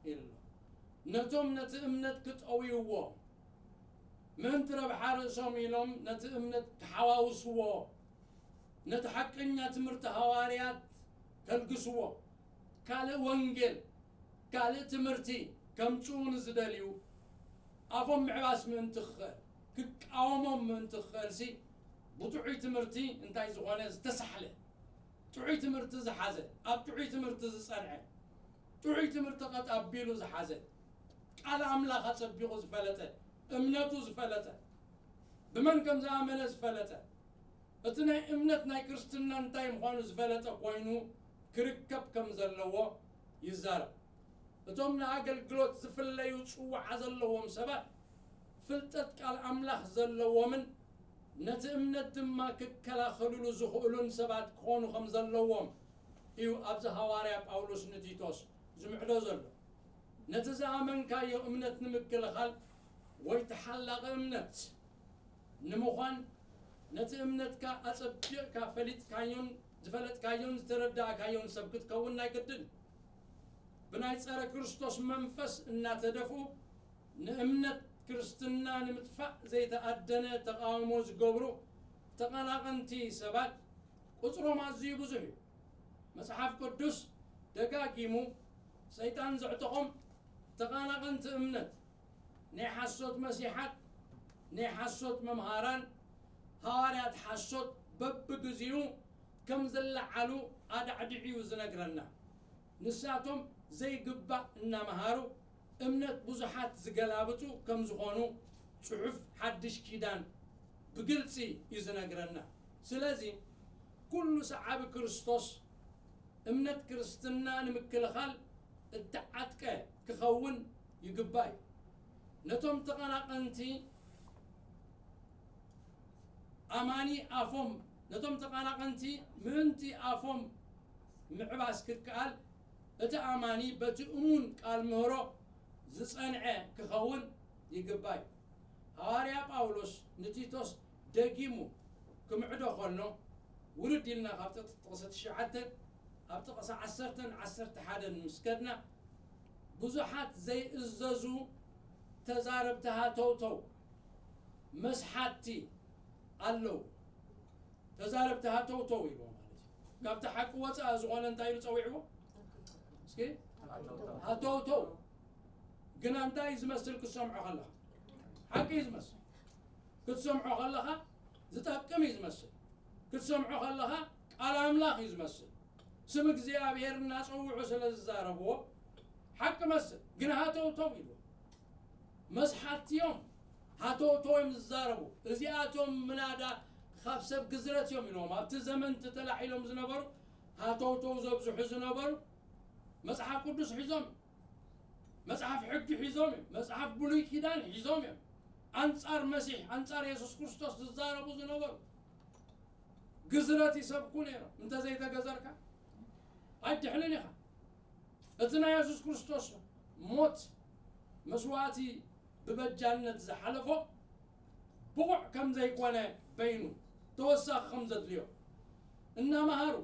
ኢሉ ኣሎ። ነቶም ነቲ እምነት ክጠውይዎ፣ ምእንቲ ረብሓ ርእሶም ኢሎም ነቲ እምነት ክሓዋውስዎ፣ ነቲ ሓቀኛ ትምህርቲ ሃዋርያት ከልግስዎ፣ ካልእ ወንጌል፣ ካልእ ትምህርቲ ከምጽኡ ንዝደልዩ፣ ኣፎም ምዕባስ ምእንቲ ክኽእል፣ ክቃወሞም ምእንቲ ክኽእልሲ፣ ብጥዑይ ትምህርቲ እንታይ ዝኾነ ዝተሳሕለ፣ ጥዑይ ትምህርቲ ዝሓዘ፣ ኣብ ጥዑይ ትምህርቲ ዝጸንዐ፣ ጥዑይ ትምህርቲ ቀጥ ኣቢሉ ዝሓዘ፣ ቃል ኣምላኽ ኣጸቢቑ ዝፈለጠ፣ እምነቱ ዝፈለጠ፣ ብመን ከም ዝኣመነ ዝፈለጠ፣ እቲ ናይ እምነት ናይ ክርስትና እንታይ ምዃኑ ዝፈለጠ ኮይኑ ክርከብ ከም ዘለዎ ይዛረብ። እቶም ንኣገልግሎት ዝፍለዩ ጽውዓ ዘለዎም ሰባት፣ ፍልጠት ቃል ኣምላኽ ዘለዎምን ነቲ እምነት ድማ ክከላኸሉሉ ዝኽእሉን ሰባት ክኾኑ ከም ዘለዎም እዩ ኣብዚ ሃዋርያ ጳውሎስ ንቲቶስ ዝምዕዶ ዘሎ። ነቲ ዝኣመንካዮ እምነት ንምክልኻል ወይ ተሓላቒ እምነት ንምዃን፣ ነቲ እምነትካ ኣጸቢቕካ ፈሊጥካዮን ዝፈለጥካዮን ዝተረዳእካዮን ሰብ ክትከውን ናይ ግድን። ብናይ ጸረ ክርስቶስ መንፈስ እናተደፍኡ፣ ንእምነት ክርስትና ንምጥፋእ ዘይተኣደነ ተቓውሞ ዝገብሩ ተቐናቐንቲ ሰባት ቁጽሮም ኣዝዩ ብዙሕ እዩ። መጽሓፍ ቅዱስ ደጋጊሙ፣ ሰይጣን ዘዕጠቖም ተቐናቐንቲ እምነት፣ ናይ ሓሶት መሲሓት፣ ናይ ሓሶት መምሃራን፣ ሃዋርያት ሓሶት በብግዜኡ ከም ዝለዓሉ ኣዳዕዲዑ እዩ ዝነግረና። ንሳቶም ዘይግባእ እናመሃሩ እምነት ብዙሓት ዝገላብጡ ከም ዝኾኑ ጽሑፍ ሓድሽ ኪዳን ብግልጺ እዩ ዝነግረና። ስለዚ ኩሉ ሰዓቢ ክርስቶስ እምነት ክርስትና ንምክልኻል እተዓጥቀ ክኸውን ይግባእ እዩ። ነቶም ተቐናቐንቲ ኣማኒ ኣፎም፣ ነቶም ተቐናቐንቲ ምእንቲ ኣፎም ምዕባስ ክከኣል፣ እቲ ኣማኒ በቲ እሙን ቃል ምህሮ ዝጸንዐ ክኸውን ይግባእ እዩ። ሃዋርያ ጳውሎስ ንቲቶስ ደጊሙ ክምዕዶ ከሎ፣ ውርድ ኢልና ካብ ጥቕሲ ትሽዓተ ኣብ ጥቕሲ ዓሰርተን ዓሰርተ ሓደን ምስ ከድና፣ ብዙሓት ዘይእዘዙ ተዛረብቲ ሃተውተው መስሓቲ ኣለዉ። ተዛረብቲ ሃተውተው ኢልዎ ማለት እዩ። ካብቲ ሓቂ ወፃእ ዝኾነ እንታይ ኢሉ ፀዊዕዎ? እስኪ ሃተውተው። ግና እንታይ እዩ ዝመስል ክትሰምዖ ከለኻ? ሓቂ እዩ ዝመስል። ክትሰምዖ ከለኻ ዝጠቅም እዩ ዝመስል። ክትሰምዖ ከለኻ ቃል ኣምላኽ እዩ ዝመስል። ስም እግዚኣብሔር እናፀውዑ ስለ ዝዛረብዎ ሓቂ መስል፣ ግን ሃተውተው ኢሉ መስሓትዮም ሃተውተው እዮም ዝዛረቡ። እዚኣቶም ምናዳ ካብ ሰብ ግዝረት እዮም ኢሎም ኣብቲ ዘመን ተተላዒሎም ዝነበሩ ሃተውተው ዘብዝሑ ዝነበሩ መጽሓፍ ቅዱስ ሒዞም መጽሓፍ ሕጊ ሒዞም እዮም። መጽሓፍ ብሉይ ኪዳን ሒዞም እዮም። ኣንጻር መሲሕ፣ ኣንጻር የሱስ ክርስቶስ ዝዛረቡ ዝነበሩ ግዝረት ይሰብኩ ነይሮም። እንተዘይተገዘርካ ኣይድሕንን ኢኻ። እቲ ናይ የሱስ ክርስቶስ ሞት መስዋዕቲ ብበጃነት ዝሓለፎ ብቑዕ ከም ዘይኮነ በይኑ ተወሳኺ ከም ዘድልዮ እናመሃሩ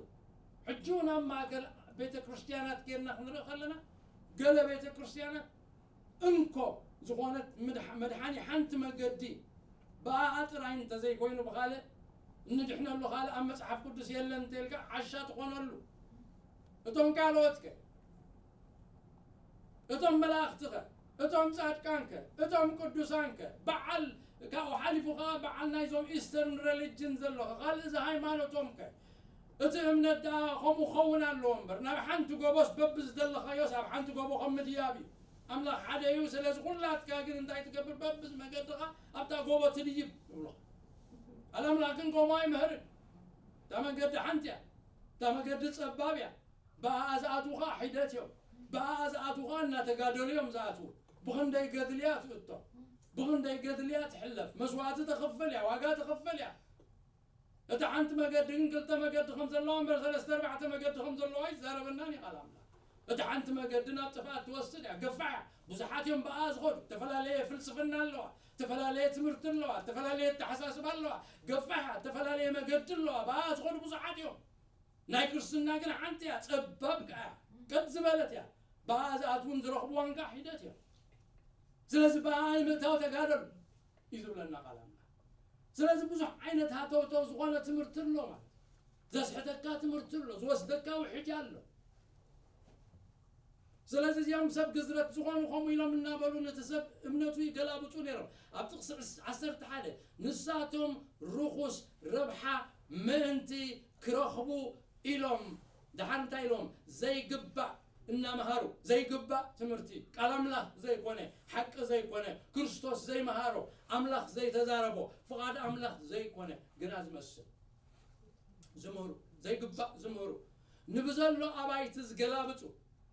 ሕጂ እውን ኣብ ማእከል ቤተ ክርስቲያናት ጌርና ክንርኢ ከለና ገለ ቤተ ክርስቲያናት እንኮ ዝኾነት ምድሓ-፣ መድሓኒ ሓንቲ መገዲ ብኣኣ ጥራይ እንተዘይኮይኑ ብኻልእ እንድሕነሉ ካልእ ኣብ መጽሓፍ ቅዱስ የለን እንተልካ ዓሻ ትኾነሉ። እቶም ካልኦትከ? እቶም መላእኽትኸ? እቶም ጻድቃንከ? እቶም ቅዱሳንከ? በዓል ካብኡ ሓሊፉ ከኣ በዓል ናይዞም ኢስተርን ሬሊጅን ዘለኹ ካልእ እዚ ሃይማኖቶምከ? እቲ እምነት ደኣ ከምኡ ክኸውን ኣለዎ እምበር፣ ናብ ሓንቲ ጎቦስ በብዝደለኻዮስ ኣብ ሓንቲ ጎቦ ከም ምድያብ እዩ። ኣምላኽ ሓደ እዩ። ስለዚ ኩላትካ ግን እንታይ ትገብር? በብዝመገድኻ ኣብታ ጎቦ ትድይብ ይብሎ። ኣለ ኣምላኽ ግን ከምኡ ኣይምህርን። እታ መገዲ ሓንቲ እያ። እታ መገዲ ጸባብ እያ። ብኣኣ ዝኣትዉ ኸኣ ሒደት እዮም። ብኣኣ ዝኣትዉ ኸኣ እናተጋደሉ እዮም ዝኣትዉ። ብኽንደይ ገድሊ እያ ትእቶ፣ ብኽንደይ ገድሊ እያ ትሕለፍ። መስዋእቲ ተኽፍል እያ፣ ዋጋ ተኽፍል እያ። እታ ሓንቲ መገዲ ግን ክልተ መገዲ ከም ዘለዋ እምበር ሰለስተ ኣርባዕተ መገዲ ከም ዘለዋ ኣይዛረበናን እዩ ቃል ኣምላኽ። እታ ሓንቲ መገዲ ናብ ጥፍኣት ትወስድ እያ፣ ገፋሕ እያ። ብዙሓት እዮም ብኣ ዝኸዱ። ዝተፈላለየ ፍልስፍና ኣለዋ፣ ዝተፈላለየ ትምህርቲ ኣለዋ፣ ዝተፈላለየ ኣተሓሳስባ ኣለዋ፣ ገፋሕ እያ። ዝተፈላለየ መገዲ ኣለዋ፣ ብኣ ዝኸዱ ብዙሓት እዮም። ናይ ክርስትና ግን ሓንቲ እያ፣ ጸባብ ከኣ እያ፣ ቀጥ ዝበለት እያ። ብኣ ዝኣትውን ዝረኽብዋን ከኣ ሒደት እዮም። ስለዚ ብኣ ንምእታው ተጋደሉ እዩ ዝብለና ቃል ኣምላኽ። ስለዚ ብዙሕ ዓይነት ሃተውተው ዝኾነ ትምህርቲ ኣሎ ማለት እዩ። ዘስሕተካ ትምህርቲ ኣሎ፣ ዝወስደካ ውሕጅ ኣሎ። ስለዚ እዚኦም ሰብ ግዝረት ዝኾኑ ከምኡ ኢሎም እናበሉ ነቲ ሰብ እምነቱ ይገላብጡ ነይሮም። ኣብ ጥቕሲ ዕስ- ዓሰርተ ሓደ ንሳቶም ርኹስ ረብሓ ምእንቲ ክረኽቡ ኢሎም ድሓር እንታይ ኢሎም ዘይግባእ እናመሃሩ፣ ዘይግባእ ትምህርቲ፣ ቃል ኣምላኽ ዘይኮነ፣ ሓቂ ዘይኮነ፣ ክርስቶስ ዘይመሃሮ፣ ኣምላኽ ዘይተዛረቦ፣ ፍቓድ ኣምላኽ ዘይኮነ ግና ዝመስል ዝምህሩ፣ ዘይግባእ ዝምህሩ፣ ንብዘሎ ኣባይቲ ዝገላብጡ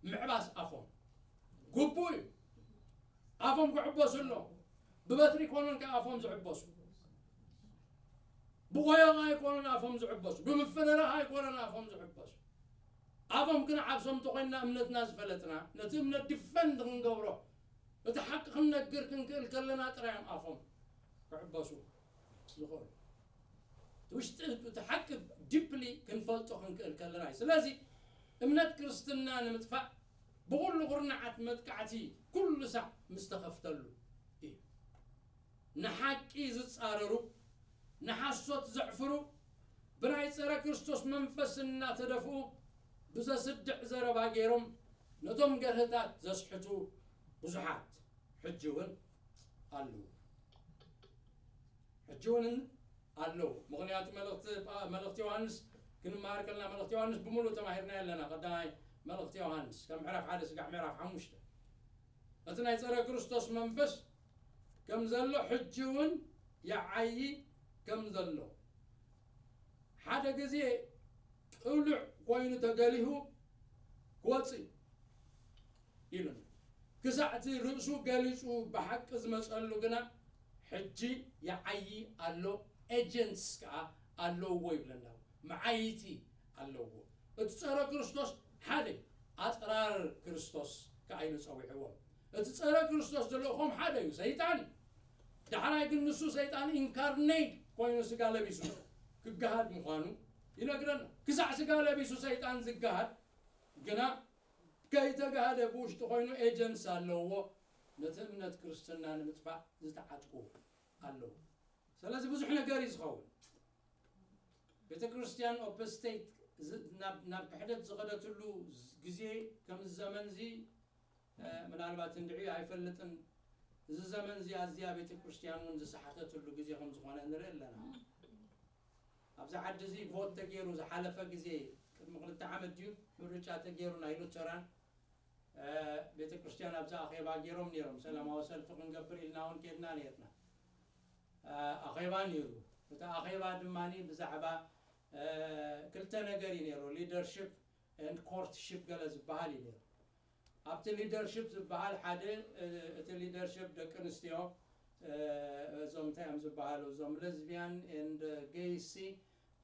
ምዕባስ ኣፎም ግቡእ እዩ። ኣፎም ክዕበሱ ኣለዎም። ብበትሪ ኮነን ከ ኣፎም ዝዕበሱ፣ ብቆየቕ ኣይኮነን ኣፎም ዝዕበሱ፣ ብምፍንራህ ኣይኮነን ኣፎም ዝዕበሱ። ኣፎም ክንዓብሶም እንተኮይንና እምነትና ዝፈለጥና፣ ነቲ እምነት ዲፈንድ ክንገብሮ፣ እቲ ሓቂ ክንነግር ክንክእል ከለና ጥራይ እዮም ኣፎም ክዕበሱ ዝኽእሉ። እቲ ውሽጢ እቲ ሓቂ ዲፕሊ ክንፈልጦ ክንክእል ከለና እዩ። ስለዚ እምነት ክርስትና ንምጥፋእ ብኹሉ ኩርናዓት መጥቃዕቲ ኩሉ ሳዕ ምስ ተኸፍተሉ እዩ። ንሓቂ ዝጻረሩ፣ ንሓሶት ዘዕፍሩ፣ ብናይ ጸረ ክርስቶስ መንፈስ እናተደፍኡ ብዘስድዕ ዘረባ ገይሮም ነቶም ገርህታት ዘስሕቱ ብዙሓት ሕጂ እውን ኣለዉ። ሕጂ እውን ኣለዉ። ምኽንያቱ መልእኽቲ ጳ- መልእኽቲ ዮሃንስ ክንመሃር ከለና፣ መልእኽቲ ዮሃንስ ብምሉእ ተማሂርና ኣለና። ቀዳማይ መልእኽቲ ዮሃንስ ካብ ምዕራፍ ሓደ ስጋዕ ምዕራፍ ሓሙሽተ እቲ ናይ ጸረ ክርስቶስ መንፈስ ከም ዘሎ ሕጂ እውን ይዓዪ ከም ዘሎ ሓደ ግዜ ቅሉዕ ኮይኑ ተገሊሁ ክወጽእ ኢሉና። ክሳዕ እቲ ርእሱ ገሊጹ ብሓቂ ዝመጸሉ ግና ሕጂ ይዓዪ ኣሎ፣ ኤጀንትስ ከኣ ኣለውዎ ይብለና። መዓይቲ ኣለውዎ። እቲ ጸረ ክርስቶስ ሓደ እዩ፣ ኣጽራር ክርስቶስ ከኣ ኢሉ ጸዊዕዎም። እቲ ጸረ ክርስቶስ ዘለኹም ሓደ እዩ፣ ሰይጣን እዩ። ዳሕራይ ግን ንሱ ሰይጣን ኢንካርኔት ኮይኑ ስጋ ለቢሱ ክገሃድ ምዃኑ ይነግረና። ክሳዕ ስጋ ለቢሱ ሰይጣን ዝገሃድ ግና ከይተጋህደ ብውሽጢ ኮይኑ ኤጀንስ ኣለውዎ፣ ነቲ እምነት ክርስትና ንምጥፋእ ዝተዓጥቁ ኣለዉ። ስለዚ ብዙሕ ነገር እዩ ዝኸውን። ቤተ ክርስቲያን ኦፕስቴት ዝ- ናብ ናብ ክሕደት ዝኸደትሉ ዝ- ግዜ ከምዚ ዘመን እዚ እ፣ ምናልባት እንድዒ ኣይፈልጥን። እዚ ዘመን እዚ ኣዝያ ቤተ ክርስቲያን እውን ዝሰሓተትሉ ግዜ ከም ዝኾነ ንርኢ ኣለና። ኣብዚ ዓዲ እዚ ቮት ተገይሩ ዝሓለፈ ግዜ ቅድሚ ክልተ ዓመት ድዩ ምርጫ ተገይሩ ናይ ሉተራን እ፣ ቤተ ክርስቲያን ኣብዚ ኣኼባ ገይሮም ነይሮም። ሰላማዊ ሰልፊ ክንገብር ኢልና እውን ከድና ነርና። እ፣ ኣኼባ ነይሩ። እቲ ኣኼባ ድማ ብዛዕባ እ፣ ክልተ ነገር እዩ ነይሩ፣ ሊደርሽፕ ኤንድ ኮርትሽፕ ገለ ዝበሃል እዩ ነይሩ። ኣብቲ ሊደርሽፕ ዝበሃል ሓደ እ፣ እቲ ሊደርሽፕ ደቂ ኣንስትዮ እ፣ እዞም እንታይ እዮም ዝበሃሉ፣ እዞም ለዝቢያን ኤንድ ጌይሲ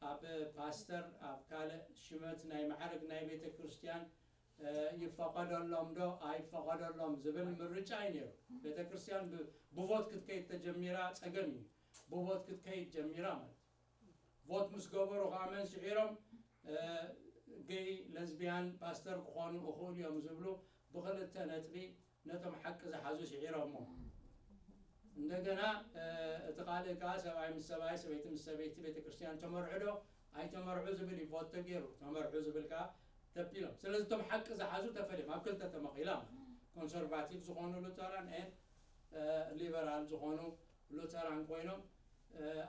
ኣብ ፓስተር ኣብ ካልእ ሽመት ናይ ማዕረግ ናይ ቤተ ክርስቲያን እ፣ ይፈቐደሎም ዶ ኣይፈቐደሎም ዝብል ምርጫ እዩ ነይሩ። ቤተ ክርስቲያን ብ- ብቮት ክትከይድ ተጀሚራ ጸገም እዩ። ብቮት ክትከይድ ጀሚራ ማለት እዩ። ቮት ምስ ገበሩ ከዓ መን ስዒሮም እ፣ ጌይ ለዝቢያን ፓስተር ክኾኑ እኽእሉ እዮም ዝብሉ ብክልተ ነጥቢ ነቶም ሓቂ ዝሓዙ ስዒሮሞ። እንደገና እ፣ እቲ ካልእ ከዓ ሰብኣይ ምስ ሰብኣይ ሰበይቲ ምስ ሰበይቲ ቤተክርስትያን ተመርዑ ዶ ኣይተመርዑ ዝብል እዩ ቮት ተገይሩ። ተመርዑ ዝብል ከዓ ተቢሎም። ስለዚ እቶም ሓቂ ዝሓዙ ተፈልዮም ኣብ ክልተ ተመቒላ ኮንሰርቫቲቭ ዝኾኑ ሉተራን ኤን ሊበራል ዝኾኑ ሉተራን ኮይኖም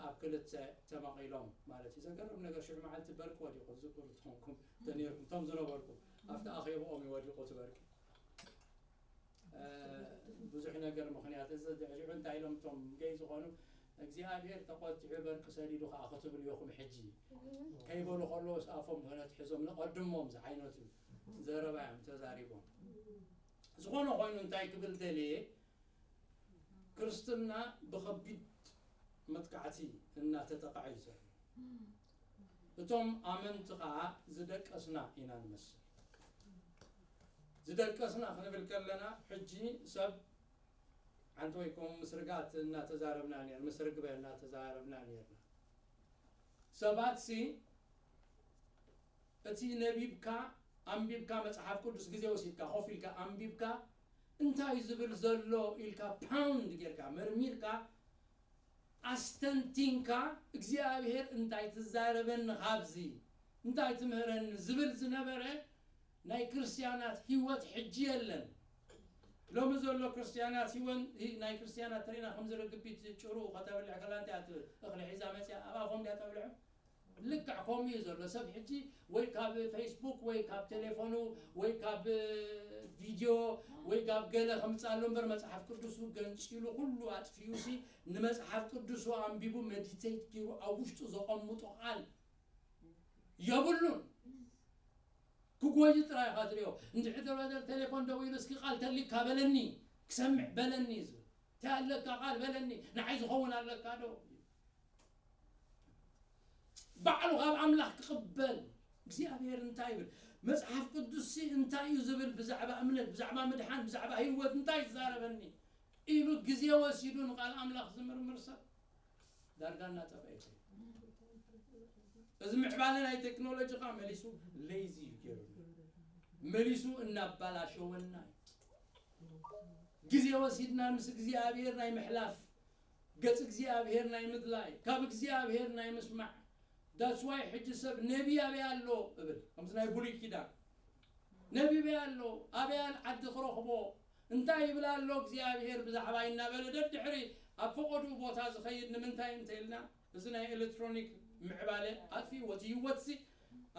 ኣብ ክልተ ተመቒሎም ማለት እዩ። ዘገርም ነገር ሽዑ መዓልቲ በርቂ ወዲቑ፣ ዝዝክሩ ትኾንኩም ተነይርኩም፣ እቶም ዝነበርኩም ኣብቲ ኣኼባኦም እዩ ወዲቑ እቲ በርቂ። ብዙሕ ነገር ምኽንያት እዚ ድሕሪኡ እንታይ ኢሎም እቶም ገይ ዝኾኑ እግዚኣብሔር ተቆጢዑ በርቂ ሰዲዱ ከዓ ክትብሉ ኢኹም ሕጂ ከይበሉ ከለዎስ ኣፎም ክህነት ሒዞም ንቐድሞም ዝዓይነቱ ዘረባ እዮም ተዛሪቦም። ዝኾነ ኮይኑ እንታይ ክብል ደልየ፣ ክርስትና ብኸቢድ መጥቃዕቲ እናተጠቕዐ እዩ ዘሎ። እቶም ኣመንቲ ከዓ ዝደቀስና ኢና ንመስል። ዝደቀስና ክንብል ከለና ሕጂ ሰብ ሓንቲ ወይ ከምኡ ምስ ርግኣት እናተዛረብና ነር ምስ ርግበ እናተዛረብና ነርና። ሰባት ሲ እቲ ነቢብካ ኣንቢብካ መጽሓፍ ቅዱስ ግዜ ወሲድካ ኮፍ ኢልካ ኣንቢብካ እንታይ ዝብል ዘሎ ኢልካ ፓውንድ ጌርካ መርሚርካ ኣስተንቲንካ እግዚኣብሔር እንታይ ትዛረበኒ ካብዚ እንታይ ትምህረኒ ዝብል ዝነበረ ናይ ክርስቲያናት ህይወት ሕጂ የለን። ሎሚ ዘሎ ክርስቲያናት ህይወን ናይ ክርስቲያናት ትሪና ከምዚ ርግቢት ጭሩ ከተብልዕ ከላ እንታይ እያ ትብል? እኽሊ ሒዛ መፅያ ኣብ ኣፎም ድያ ተብልዖም? ልክዕ ከምኡ እዩ ዘሎ። ሰብ ሕጂ ወይ ካብ ፌስቡክ ወይ ካብ ቴሌፎኑ ወይ ካብ ቪድዮ ወይ ካብ ገለ ከምፃሉ እምበር መፅሓፍ ቅዱሱ ገንፂሉ ኩሉ ኣጥፊኡ ሲ ንመፅሓፍ ቅዱሱ ኣንቢቡ መዲቴት ገይሩ ኣብ ውሽጡ ዘቐምጦ ቃል የብሉን። ክጎይ ጥራይ ኢኻ ትሪኦ። እንድሕር ተባደር ቴሌፎን ደዊሉ እስኪ ቃል ተሊካ በለኒ ክሰምዕ በለኒ ዝብል እንታይ ኣለካ ቃል በለኒ ንዓይ ዝኸውን ኣለካ ዶ? ባዕሉ ካብ ኣምላኽ ክቕበል እግዚኣብሔር እንታይ ይብል መጽሓፍ ቅዱስሲ እንታይ እዩ ዝብል ብዛዕባ እምነት ብዛዕባ ምድሓን ብዛዕባ ህይወት እንታይ ዝዛረበኒ ኢሉ ግዜ ወሲዱ ንቃል ኣምላኽ ዝምርምር ሰብ ዳርጋ እናጠፍአ ይኸይድ። እዚ ምዕባለ ናይ ቴክኖሎጂ ካ መሊሱ ሌዚ እዩ ገይሩ መሊሱ እናባላሸወና እዩ። ግዜ ወሲድና ምስ እግዚኣብሔር ናይ ምሕላፍ ገጽ እግዚኣብሔር ናይ ምድላይ ካብ እግዚኣብሔር ናይ ምስማዕ that's why ሕጂ ሰብ ነቢ ኣበይ ኣሎ እብል ከምዚ ናይ ብሉይ ኪዳን ነቢ ኣበይ ኣሎ ኣበይ ኣል ዓዲ ክረኽቦ እንታይ ይብል ኣሎ እግዚኣብሔር ብዛዕባ እናበለ ደድሕሪ ኣብ ፈቐድኡ ቦታ ዝኸይድ ንምንታይ እንተ ኢልና እዚ ናይ ኤሌክትሮኒክ ምዕባለ ኣጥፊእዎ እቲ ህይወትሲ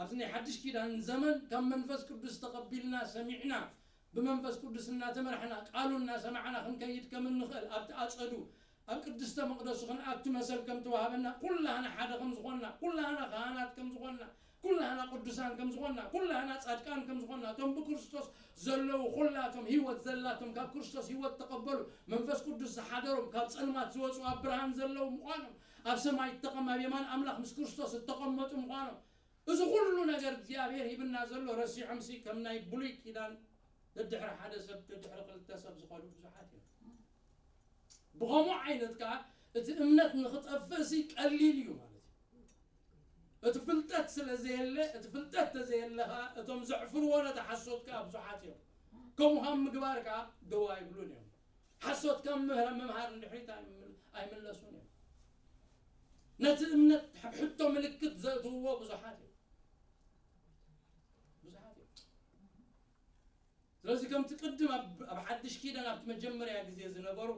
ኣብዚ ናይ ሓድሽ ኪዳን ዘመን ካብ መንፈስ ቅዱስ ተቐቢልና ሰሚዕና ብመንፈስ ቅዱስ እናተመራሕና ቃሉ እናሰማዕና ክንከይድ ከም እንኽእል ኣብቲ ኣጸዱ ኣብ ቅድስተ መቕደሱ ክንኣቱ መሰል ከም ተዋህበና ኩላህና ሓደ ከም ዝኾንና ኩላህና ካህናት ከም ዝኾንና ኩላህና ቅዱሳን ከም ዝኾንና ኩላህና ጻድቃን ከም ዝኾንና እቶም ብክርስቶስ ዘለዉ ኩላቶም ህይወት ዘላቶም ካብ ክርስቶስ ህይወት ተቐበሉ መንፈስ ቅዱስ ዝሓደሮም ካብ ጸልማት ዝወፁ ኣብ ብርሃን ዘለዉ ምዃኖም ኣብ ሰማይ እተቐም ኣብ የማን ኣምላኽ ምስ ክርስቶስ እተቐመጡ ምዃኖም እዚ ኩሉ ነገር እግዚኣብሔር ሂብና ዘሎ ረሲዖምሲ ከም ናይ ብሉይ ኪዳን ደድሕሪ ሓደ ሰብ ደድሕሪ ክልተ ሰብ ዝኸዱ ብዙሓት እዮም። ብኸምኡ ዓይነት ከዓ እቲ እምነት ንኽጠፍእሲ ቀሊል እዩ ማለት እዩ። እቲ ፍልጠት ስለ ዘየለ እቲ ፍልጠት ተዘየለ ከዓ እቶም ዘዕፍርዎ ነቲ ሓሶት ከዓ ብዙሓት እዮም። ከምኡ ካብ ምግባር ከዓ ደው ኣይብሉን እዮም። ሓሶት ካብ ምህረ ምምሃር እንድሕሪት ኣይምለሱን እዮም። ነቲ እምነት ሕቶ ምልክት ዘእትውዎ ብዙሓት እዮም። ብዙሓት እዮም። ስለዚ ከምቲ ቅድም ኣብ ሓድሽ ኪዳን ኣብቲ መጀመርያ ግዜ ዝነበሩ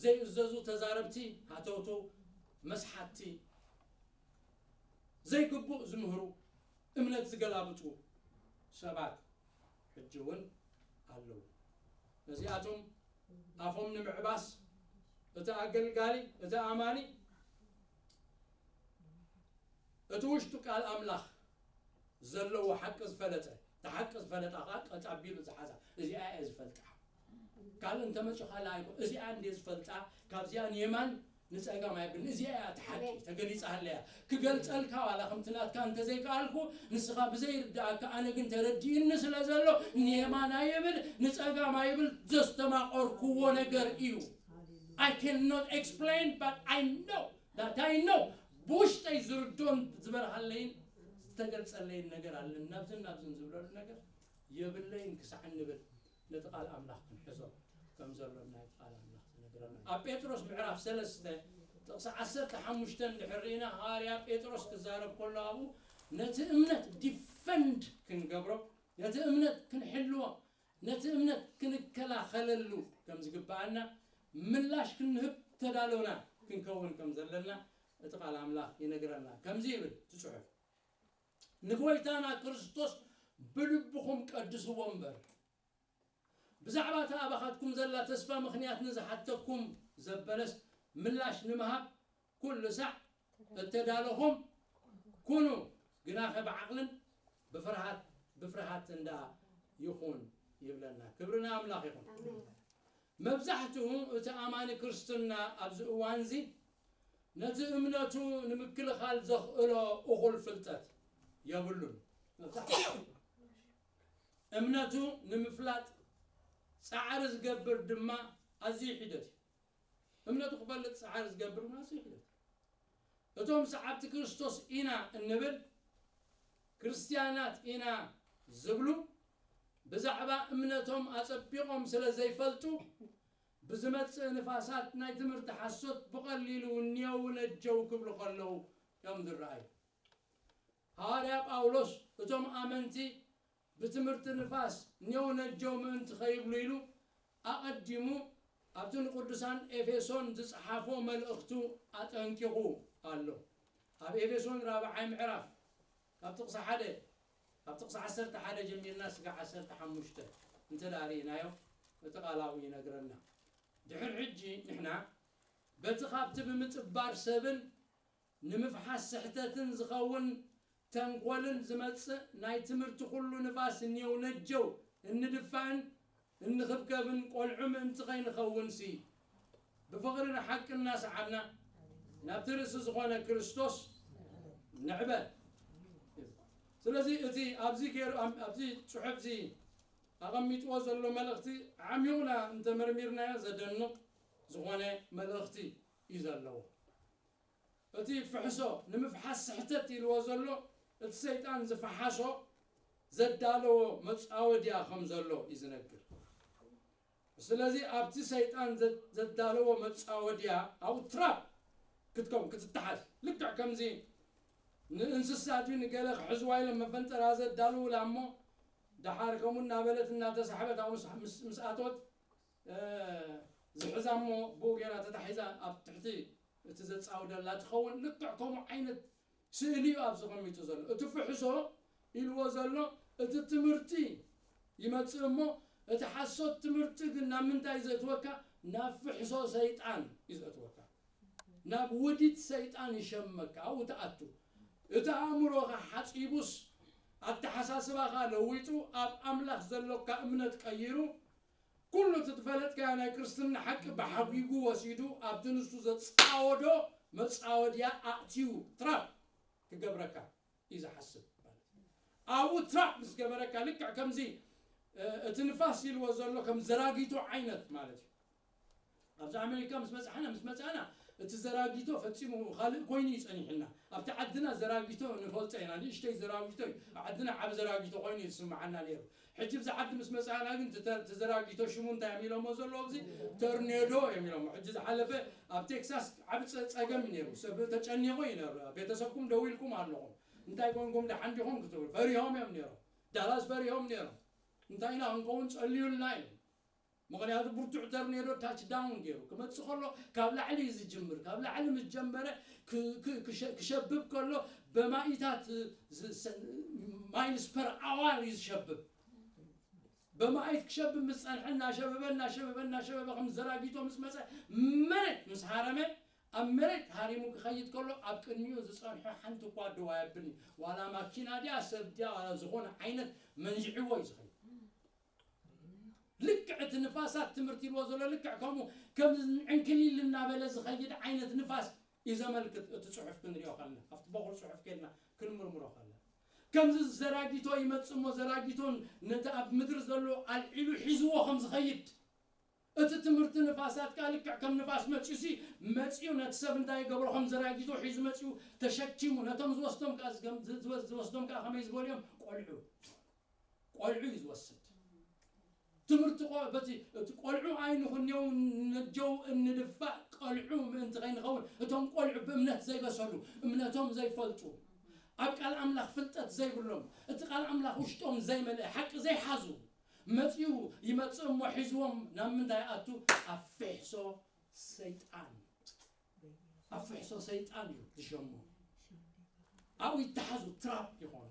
ዘይእዘዙ ተዛረብቲ ሃተውተው መስሓትቲ ዘይግቡእ ዝምህሩ እምነት ዝገላብጡ ሰባት ሕጂ እውን ኣለዉ። ነዚኣቶም ኣፎም ንምዕባስ እቲ ኣገልጋሊ እቲ ኣማኒ እቲ ውሽጡ ቃል ኣምላኽ ዘለዎ ሓቂ ዝፈለጠ እቲ ሓቂ ዝፈለጣ ከዓ ቀጥ ኣቢሉ ዝሓዛ እዚኣ እየ ዝፈልጣ ካልእ እንተመፅኡ ካልእ ኣይኮ እዚኣ እንደ ዝፈልጣ ካብዚኣ ንየማን ንፀጋም ኣይብልን እዚኣ እያ እቲ ሓቂ ተገሊፃ ሃለያ ክገልፀልካ ዋላ ከምቲ ናትካ እንተዘይከኣልኩ ንስኻ ብዘይርድኣካ ኣነ ግን ተረዲእኒ ስለ ዘሎ ንየማን ኣይብል ንፀጋም ኣይብል ዘስተማቐርኩዎ ነገር እዩ I cannot explain but I know that I know ብውሽጠይ ዝርዶን ዝበርሃለይን ዝተገልፀለይን ነገር ኣለን ናብዝን ናብዝን ዝብለሉ ነገር የብለይን ክሳዕ እንብል ነቲ ቃል ኣምላኽ ክንሕዞ ከም ዘሎና እቲ ቃል ኣምላኽ ዝነግረና ኣብ ጴጥሮስ ምዕራፍ ሰለስተ ጥቕሲ ዓሰርተ ሓሙሽተ እንድሕር ርኢና ሃዋርያ ጴጥሮስ ክዛረብ ከሎ ኣብኡ ነቲ እምነት ዲፈንድ ክንገብሮ ነቲ እምነት ክንሕልዎ ነቲ እምነት ክንከላኸለሉ ከም ዝግብኣና ምላሽ ክንህብ ተዳለውና ክንከውን ከም ዘለና እቲ ቃል ኣምላኽ ይነግረና። ከምዚ ይብል እቲ ጽሑፍ፣ "ንጎይታና ክርስቶስ ብልብኹም ቀድስዎ እምበር፣ ብዛዕባ እታ ኣባኻትኩም ዘላ ተስፋ ምኽንያት ንዝሓተኩም ዘበለስ ምላሽ ንምሃብ ኩሉ ሳዕ እተዳለኹም ኩኑ፣ ግናኸ ብዓቕልን ብፍርሃት፣ ብፍርሃት እንዳ ይኹን" ይብለና። ክብሪ ንኣምላኽ ይኹን። ኣሜን። መብዛሕትኡ እቲ ኣማኒ ክርስትና ኣብዚ እዋንዚ ነቲ እምነቱ ንምክልኻል ዘኽእሎ እኹል ፍልጠት የብሉን። መብዛሕትኡ እምነቱ ንምፍላጥ ጻዕሪ ዝገብር ድማ ኣዝዩ ሒደት እዩ። እምነቱ ክፈልጥ ጻዕሪ ዝገብር ድማ ኣዝዩ ሒደት እዩ። እቶም ሰዓብቲ ክርስቶስ ኢና እንብል፣ ክርስትያናት ኢና ዝብሉ፣ ብዛዕባ እምነቶም ኣጸቢቖም ስለ ዘይፈልጡ፣ ብዝመጽእ ንፋሳት ናይ ትምህርቲ ሓሶት ብቐሊሉ ኔው ነጀው ክብሉ ከለዉ እዮም ዝረኣዩ። ሃዋርያ ጳውሎስ እቶም ኣመንቲ ብትምህርቲ ንፋስ ኔው ነጀው ምእንቲ ኸይብሉ ኢሉ ኣቐዲሙ ኣብቲ ንቅዱሳን ኤፌሶን ዝጸሓፎ መልእኽቱ ኣጠንቂቑ ኣሎ። ኣብ ኤፌሶን ራብዓይ ምዕራፍ ካብ ጥቕሲ ሓደ፣ ካብ ጥቕሲ ዓሰርተ ሓደ ጀሚርና ስጋዕ ዓሰርተ ሓሙሽተ እንተ ደኣ ርኢናዮ፣ እቲ ቃል ኣብኡ ይነግረና። ድሕሪ ሕጂ ንሕና በቲ ካብቲ ብምጽባር ሰብን ንምፍሓስ ስሕተትን ዝኸውን ተንኮልን ዝመጽእ ናይ ትምህርቲ ኩሉ ንፋስ እኒው ነጀው እንድፋእን እንኽብከብን ቆልዑ ምእንቲ ኸይንኸውንሲ፣ ብፍቕሪ ንሓቂ እናሰዓብና ናብቲ ርእሲ ዝኾነ ክርስቶስ ንዕበ። ስለዚ እቲ ኣብዚ ገይሩ፣ ኣብ-፣ ኣብዚ ጽሑፍ እዚ ኣቐሚጥዎ ዘሎ መልእኽቲ ዓሚቑና እንተመርሚርናዮ ዘደንቕ ዝኾነ መልእኽቲ እዩ ዘለዎ። እቲ ፍሕሶ ንምፍሓስ ስሕተት ኢልዎ ዘሎ፣ እቲ ሰይጣን ዝፈሓሶ ዘዳለዎ መጻወድያ ከም ዘሎ እዩ ዝነግር። ስለዚ ኣብቲ ሰይጣን ዘ-፣ ዘዳለዎ መጻወድያ ኣብኡ ትራፕ ክትከውን፣ ክትተሓዝ። ልክዕ ከምዚ ንእንስሳ ድዩ ንገለ ክሕዝዋ ኢለ መፈንጠራ ዘዳልውላ እሞ፣ ደሓር ከምኡ እናበለት እናተሳሕበት ኣብኡ ምስ-፣ ምስ-፣ ምስ ኣተወት፣ እ፣ ዝሕዛ እሞ ብኡ ገይራ ተታሒዛ ኣብ ትሕቲ እቲ ዘጻውደላ ትኸውን። ልክዕ ከምኡ ዓይነት ስእሊ እዩ ኣብዚ ቐሚጡ ዘሎ። እቲ ፍሕሶ ኢልዎ ዘሎ፣ እቲ ትምህርቲ ይመጽእ እሞ፣ እቲ ሓሶት ትምህርቲ ግን ናብ ምንታይ ዘእትወካ? ናብ ፍሕሶ ሰይጣን እዩ ዘእትወካ። ናብ ውዲት ሰይጣን ይሸመካ፣ ኣብኡ ትኣቱ። እቲ ኣእምሮኻ ሓጺቡስ፣ ኣተሓሳስባኻ ለዊጡ፣ ኣብ ኣምላኽ ዘሎካ እምነት ቀይሩ፣ ኩሉ እቲ ዝፈለጥካዮ ናይ ክርስትና ሓቂ ብሓጒጉ ወሲዱ፣ ኣብቲ ንሱ ዘጻወዶ መጻወድያ ኣእትዩ ትራፕ ክገብረካ እዩ ዝሓስብ ማለት እዩ። ኣብኡ ትራፕ ምስ ገበረካ፣ ልክዕ ከምዚ፣ እ፣ እቲ ንፋስ ኢልዎ ዘሎ ከም ዘራጊቶ ዓይነት ማለት እዩ። ኣብዚ ኣሜሪካ ምስ በጻሕና፣ ምስ መጻእና፣ እቲ ዘራጊቶ ፈጺሙ ካልእ ኮይኑ እዩ ጸኒሑና። ኣብቲ ዓድና ዘራጊቶ ንፈልጦ ኢና፣ ንእሽተይ ዘራጊቶ እዩ። ኣብ ዓድና ዓቢ ዘራጊቶ ኮይኑ እዩ ዝስምዓና ነይሩ። ሕጂ ኣብዚ ዓዲ ምስ መጻእና ግን፣ እቲ ተ-፣ እቲ ዘራጊቶ ሽሙ እንታይ እዮም ኢሎሞ ዘለዉ? ኣብዚ ተርኔዶ እዮም ኢሎሞ። ሕጂ ዝሓለፈ ኣብ ቴክሳስ ዓቢ ጸ-፣ ጸገም እዩ ነይሩ። ሰብ ተጨኒቑ እዩ ነይሩ። ቤተሰብኩም ደዊልኩም ኣለኹም። እንታይ ኮንኩም፣ ደሓን ዲኹም ክትብሉ ፈሪሆም እዮም ነይሮም። ዳላስ ፈሪሆም ነይሮም። እንታይ ኢና ክንከውን፣ ጸልዩልና ኢሎም። ምኽንያቱ ብርቱዕ ተርኔዶ ታች ዳውን ገይሩ ክመጽእ ከሎ ካብ ላዕሊ እዩ ዝጅምር። ካብ ላዕሊ ምስ ጀመረ ክ-፣ ክ-፣ ክሸ-፣ ክሸብብ ከሎ ብማኢታት ዝ-፣ ሰ-፣ ማይልስ ፐር ኣዋር እዩ ዝሸብብ። ብማኢት ክሸብብ ምስ ጸንሐ እናሸበበ፣ እናሸበበ፣ እናሸበበ ከም ዘራጊቶ ምስ መጸ፣ መሬት ምስ ሃረመ፣ ኣብ መሬት ሃሪሙ ክኸይድ ከሎ ኣብ ቅድሚኡ ዝጸንሖ ሓንቲ እኳ ደው ኣየብልን እዩ። ዋላ ማኪና ድያ፣ ሰብ ድያ፣ ዋላ ዝኾነ ዓይነት መንዚዕዎ እዩ ዝኸይድ። ልክዕ እቲ ንፋሳት ትምህርቲ ኢልዎ ዘሎ ልክዕ ከምኡ፣ ከም ዕንክሊል እናበለ ዝኸይድ ዓይነት ንፋስ እዩ ዘመልክት እቲ ጽሑፍ ክንሪኦ ከለና፣ ኣብቲ በኹር ጽሑፍ ከድና ክንምርምሮ ከለና። ከምዚ ዘራጊቶ ይመጽእ እሞ፣ ዘራጊቶን ነቲ ኣብ ምድሪ ዘሎ ኣልዒሉ ሒዝዎ ከም ዝኸይድ፣ እቲ ትምህርቲ ንፋሳት ከኣ ልክዕ ከም ንፋስ መጺኡሲ፣ መጺኡ ነቲ ሰብ እንታይ ይገብሮ? ከም ዘራጊቶ ሒዙ መጺኡ ተሸኪሙ፣ ነቶም ዝወስዶም ከኣ ዝገም-፣ ዝወስ-፣ ዝወስዶም ከኣ ከመይ ዝበሉ እዮም? ቆልዑ። ቆልዑ እዩ ዝወስድ። ትምህርቲ ቆ-፣ በቲ፣ እቲ ቆልዑ ኣይንኹን ኔው ነጀው እንድፋእ፣ ቆልዑ ምእንቲ ከይንኸውን፣ እቶም ቆልዑ ብእምነት ዘይበሰሉ፣ እምነቶም ዘይፈልጡ፣ ኣብ ቃል ኣምላኽ ፍልጠት ዘይብሎም፣ እቲ ቃል ኣምላኽ ውሽጦም ዘይመልአ፣ ሓቂ ዘይሓዙ፣ መጺኡ ይመጽእ እሞ ሒዝዎም ናብ ምንታይ ይኣቱ? ኣብ ፍሕሶ ሰይጣን። ኣብ ፍሕሶ ሰይጣን እዩ ዝሸሞ። ኣብኡ ይተሓዙ፣ ትራፕ ይኾኑ።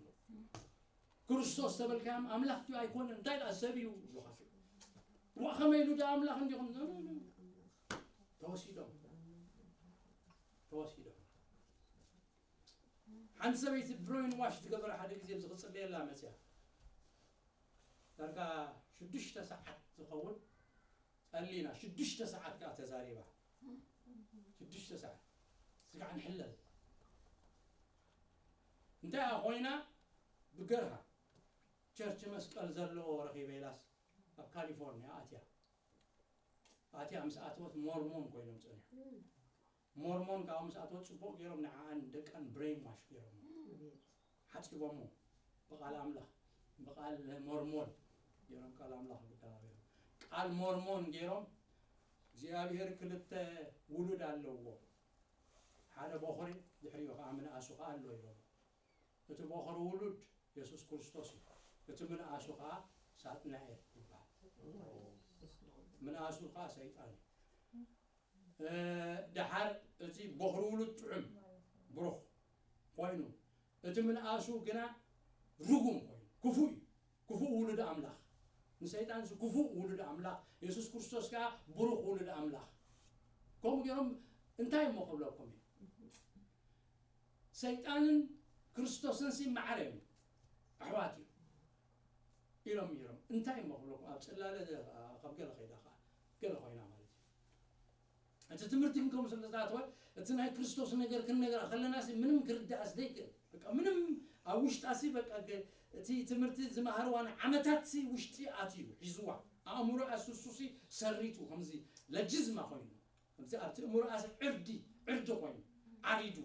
ክርስቶስ ተበልካዮም ኣምላኽ ድዩ ኣይኮነን፣ እንታይ ደኣ ሰብ እዩ ይብሉኻ። ዋ፣ ከመይ ኢሉ ደኣ ኣምላኽ እንዲኹም? ኖ፣ ኖ፣ ኖ። ተወሲዶም። ተወሲዶም። ሓንቲ ሰበይቲ ብሬን ዋሽ ዝገበረ ሓደ ግዜ ኣብዚ ክጽልየላ መጽያ። ዳርጋ ሽዱሽተ ሰዓት ዝኸውን ጸሊና፣ ሽዱሽተ ሰዓት ከኣ ተዛሪባ። ሽዱሽተ ሰዓት። ስጋዕ ንሕለል። እንታይ ኮይና? ብገርሃ ቸርች መስቀል ዘለዎ ረኺበ ኢላስ ኣብ ካሊፎርኒያ ኣትያ። ኣትያ ምስ ኣተወት ሞርሞን ኮይኖም ጸኒሑ። ሞርሞን ከዓ ምስ ኣተወት ጽቡቕ ገይሮም ንዓኣን ደቃን ብሬን ዋሽ ገይሮም። ሓጺቦሞ ብቃል ኣምላኽ፣ ብቃል ሞርሞን ገይሮም፣ ቃል ኣምላኽ ብቃል ቃል ሞርሞን ገይሮም። እግዚኣብሔር ክልተ ውሉድ ኣለዎ፣ ሓደ በኹሪ፣ ድሕሪኡ ከዓ ምንኣሱ ከዓ ኣሎ ኢሎም። እቲ በኹሪ ውሉድ የሱስ ክርስቶስ እዩ፣ እቲ ምንኣሱ ከዓ ሳጥናኤል ይበሃል። ምንኣሱ ከዓ ሰይጣን እዩ። እ፣ ደሓር እቲ በኹሪ ውሉድ ጥዑም ብሩኽ ኮይኑ፣ እቲ ምንኣሱ ግና ርጉም ኮይኑ፣ ክፉእ እዩ። ክፉእ ውሉድ ኣምላኽ። ንሰይጣን እዚ ክፉእ ውሉድ ኣምላኽ፣ የሱስ ክርስቶስ ከኣ ብሩኽ ውሉድ ኣምላኽ። ከምኡ ገይሮም እንታይ እሞ ክብለኩም እዩ? ሰይጣንን ክርስቶስን ሲ ማዕረ እዮም፣ ኣሕዋት እዮም ኢሎም ነይሮም። እንታይ እሞ ክብለኩም? ኣብ ጽላለ ካብ ገለ ከይዳ ከኣ፣ ገለ ኮይና ማለት እዩ። እቲ ትምህርቲ ግን ከምኡ ስለ ዝተኣተወ፣ እቲ ናይ ክርስቶስ ነገር ክንነግራ ከለና ሲ ምንም ክርዳእ ዘይክእል። በቃ ምንም ኣብ ውሽጣ ሲ በቃ ገ-፣ እቲ ትምህርቲ ዝመሃርዋ ንዓመታት ሲ ውሽጢ ኣትዩ ሒዝዋ። ኣእምሮኣ ሱሱ ሲ ሰሪቱ ከምዚ ለጅዝማ ኮይኑ። ከምዚ ኣብቲ እምሮኣ ሲ ዕርዲ፣ ዕርዲ ኮይኑ ዓሪዱ።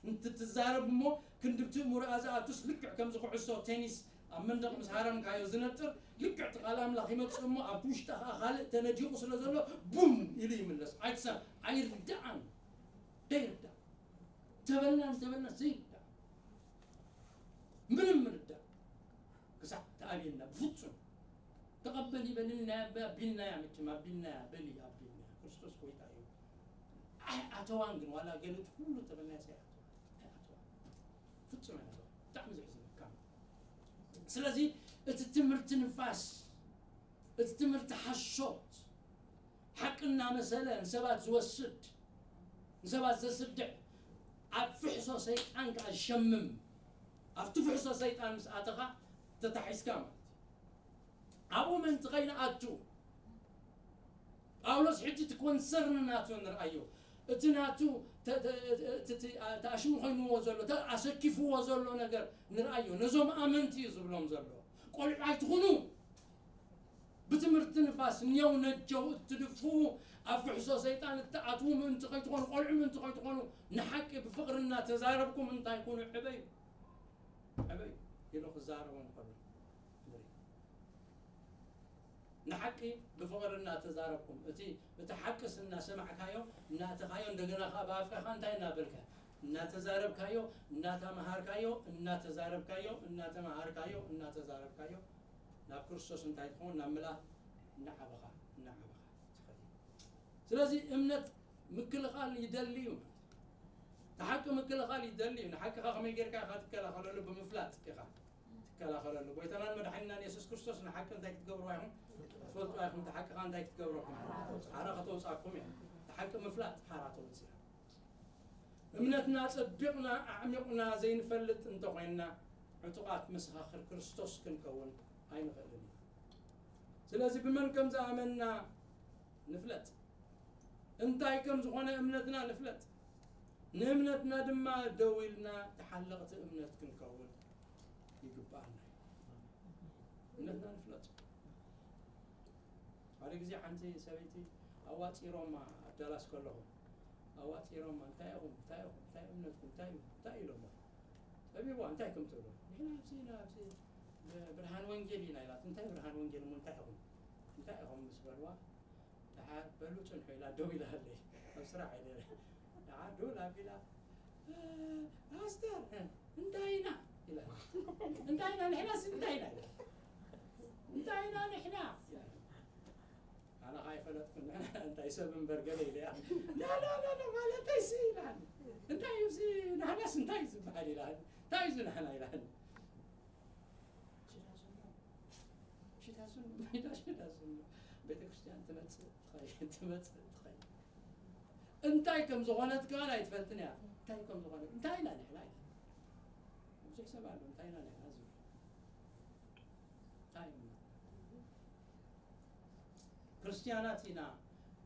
እንትትዛረብ እሞ ክንድብቲ እምሮኣ ዝኣቱስ ልክዕ ከምዚ ኩዕሶ ቴኒስ ኣብ መንደቕ ምስ ሃረምካዮ ዝነጥር ልክዕ እቲ ቃል ኣምላኽ ይመጽእ እሞ ኣብ ውሽጣ ኸኣ ካልእ ተነዲቑ ስለ ዘሎ ቡም ኢሉ ይምለስ። ኣይትሰ-፣ ኣይርድኣን። ደይርዳእ። ተበልና እንተበልና ዘይርዳእ። ምንም ምርዳእ። ክሳዕ ተኣብየና ብፍጹም። ተቐበል ይበልን ናይ ኣቢ-፣ ኣቢልናያ መቸም ኣቢልናያ በሊ ኣቢልናያ። ክርስቶስ ጎይታ እዩ። ኣይ ኣተዋን ግን ዋላ ገለ እቲ ኩሉ ተበልና ሰይ ኣተዋ። ኣይ ኣተዋ። ፍጹም ኣይ ኣተዋ። ብጣዕሚ ዘሕዝነካ። ስለዚ እቲ ትምህርቲ ንፋስ፣ እቲ ትምህርቲ ሓሶት፣ ሓቂ እናመሰለ ንሰባት ዝወስድ፣ ንሰባት ዘስድዕ፣ ኣብ ፍሕሶ ሰይጣን ከኣ ዝሸምም፣ ኣብቲ ፍሕሶ ሰይጣን ምስ ኣተኻ ተታሒዝካ ማለት እዩ። ኣብኡ ምእንቲ ከይንኣቱ፣ ጳውሎስ ሕጂ እቲ ኮንሰርን ናቱ ንርኣዮ። እቲ ናቱ ተ-፣ ተ-፣ ተ-፣ ተ-፣ ተ-፣ ተኣሽሙ ኮይንዎ ዘሎ፣ ተ-፣ ኣሰኪፍዎ ዘሎ ነገር ንርኣዮ። ነዞም ኣመንቲ እዩ ዝብሎም ዘሎ። ቆልዑ ኣይትኹኑ። ብትምህርቲ ንፋስ ኔው ነጀው እትድፍኡ፣ ኣብ ፍሕሶ ሰይጣን እትኣትዉ ምእንቲ ከይትኾኑ፣ ቆልዑ ምእንቲ ከይትኾኑ፣ ንሓቂ ብፍቕሪ እናተዛረብኩም እንታይ ኩኑ? ዕበዩ። ዕበዩ። ኢሉ ክዛረቦም ከሎ ንርኢ። ንሓቂ ብፍቕሪ እናተዛረብኩም፣ እቲ፣ እቲ ሓቅስ እናሰማዕካዮ፣ እናእተኻዮ፣ እንደገና ኸኣ ብኣፍካ እንታይ እናበልካ? እናተዛረብካዮ፣ እናተማሃርካዮ፣ እናተዛረብካዮ፣ እናተማሃርካዮ፣ እናተዛረብካዮ፣ ናብ ክርስቶስ እንታይ ትኸውን? ናብ ምልኣት እናዓበኻ፣ እናዓበኻ ትኸድ። ስለዚ እምነት ምክልኻል ይደሊ እዩ ማለት እዩ። እቲ ሓቂ ምክልኻል ይደሊ እዩ። ንሓቅኻ ከመይ ጌርካ ኢኻ ትከላኸለሉ? ብምፍላጥ ኢኻ ትከላኸለሉ። ጎይታናን መድሓኒናን የሱስ ክርስቶስ ንሓቂ እንታይ ክትገብርዋ ኢኹም? ትፈልጥዋ ኢኹም። እቲ ሓቂ ኸኣ እንታይ ክትገብረኩም? ሓራ ከተውጻኩም እያ። እቲ ሓቂ ምፍላጥ ሓራ ተውጽእ። እምነትና ጸቢቕና ኣዕሚቑና ዘይንፈልጥ እንተኾይንና፣ ዕጡቓት መሰኻኽር ክርስቶስ ክንከውን ኣይንኽእልን ኢና። ስለዚ ብመን ከም ዝኣመንና ንፍለጥ። እንታይ ከም ዝኾነ እምነትና ንፍለጥ። ንእምነትና ድማ ደው ኢልና ተሓለቕቲ እምነት ክንከውን ይግብኣና እዩ። እምነትና ንፍለጥ። ሓደ ግዜ ሓንቲ ሰበይቲ ኣዋጺሮማ ኣብ ዳላስ ከለኹ፣ ኣዋጺሮማ፣ "እንታይ ኢኹም? እንታይ ኢኹም? እንታይ እምነትኩም? እንታይ እዩ?" እንታይ ኢሎሞ? ጸቢብዋ፣ "እንታይ ከም ትብሉ?" "ንሕና ኣብዚ ኢና፣ ኣብዚ ብርሃን ወንጌል ኢና" ኢላት። "እንታይ ብርሃን ወንጌል እሞ እንታይ ኢኹም? እንታይ ኢኹም?" ምስ በልዋ፣ "ደሓር በሉ ጽንሑ" ኢላ ደው ኢላ ኣለይ። ኣብ ስራሕ እየ ነይረ። ደሓር ደው ኢላ ኣቢላ፣ "እ፣ ፓስተር፣ እ፣ እንታይ ኢና?" ኢላ። "እንታይ ኢና ንሕናስ እንታይ ኢና?" ኢላ። "እንታይ ኢና ንሕና?" ኢላ። አ፣ ኣነ ኸዓ ኣይፈለጥኩን፣ ንሕና እንታይ ሰብ እምበር ገለ ኢለያ። ላ፣ ላ፣ ላ፣ ላ፣ ማለተይ ሲ ኢላኒ። እንታይ እዩ እዚ? ናህናስ እንታይ እዩ ዝበሃል ኢላኒ። እንታይ እዩ እዚ ናህና ኢላኒ። ሽዳሱን፣ ሽዳሱን፣ ሽዳሱን። ቤተ ክርስቲያን ትመጽእ ትኸይድ፣ ትመጽእ ትኸይድ። እንታይ ከም ዝኾነት ከኣ ኣይትፈልጥን እያ። እንታይ ከም ዝኾነት፣ እንታይ ኢና ንሕና ኢላ። ብዙሕ ሰብ ኣሎ፣ እንታይ ኢና ንሕና ዝብል። እንታይ እዩ? ክርስትያናት ኢና፣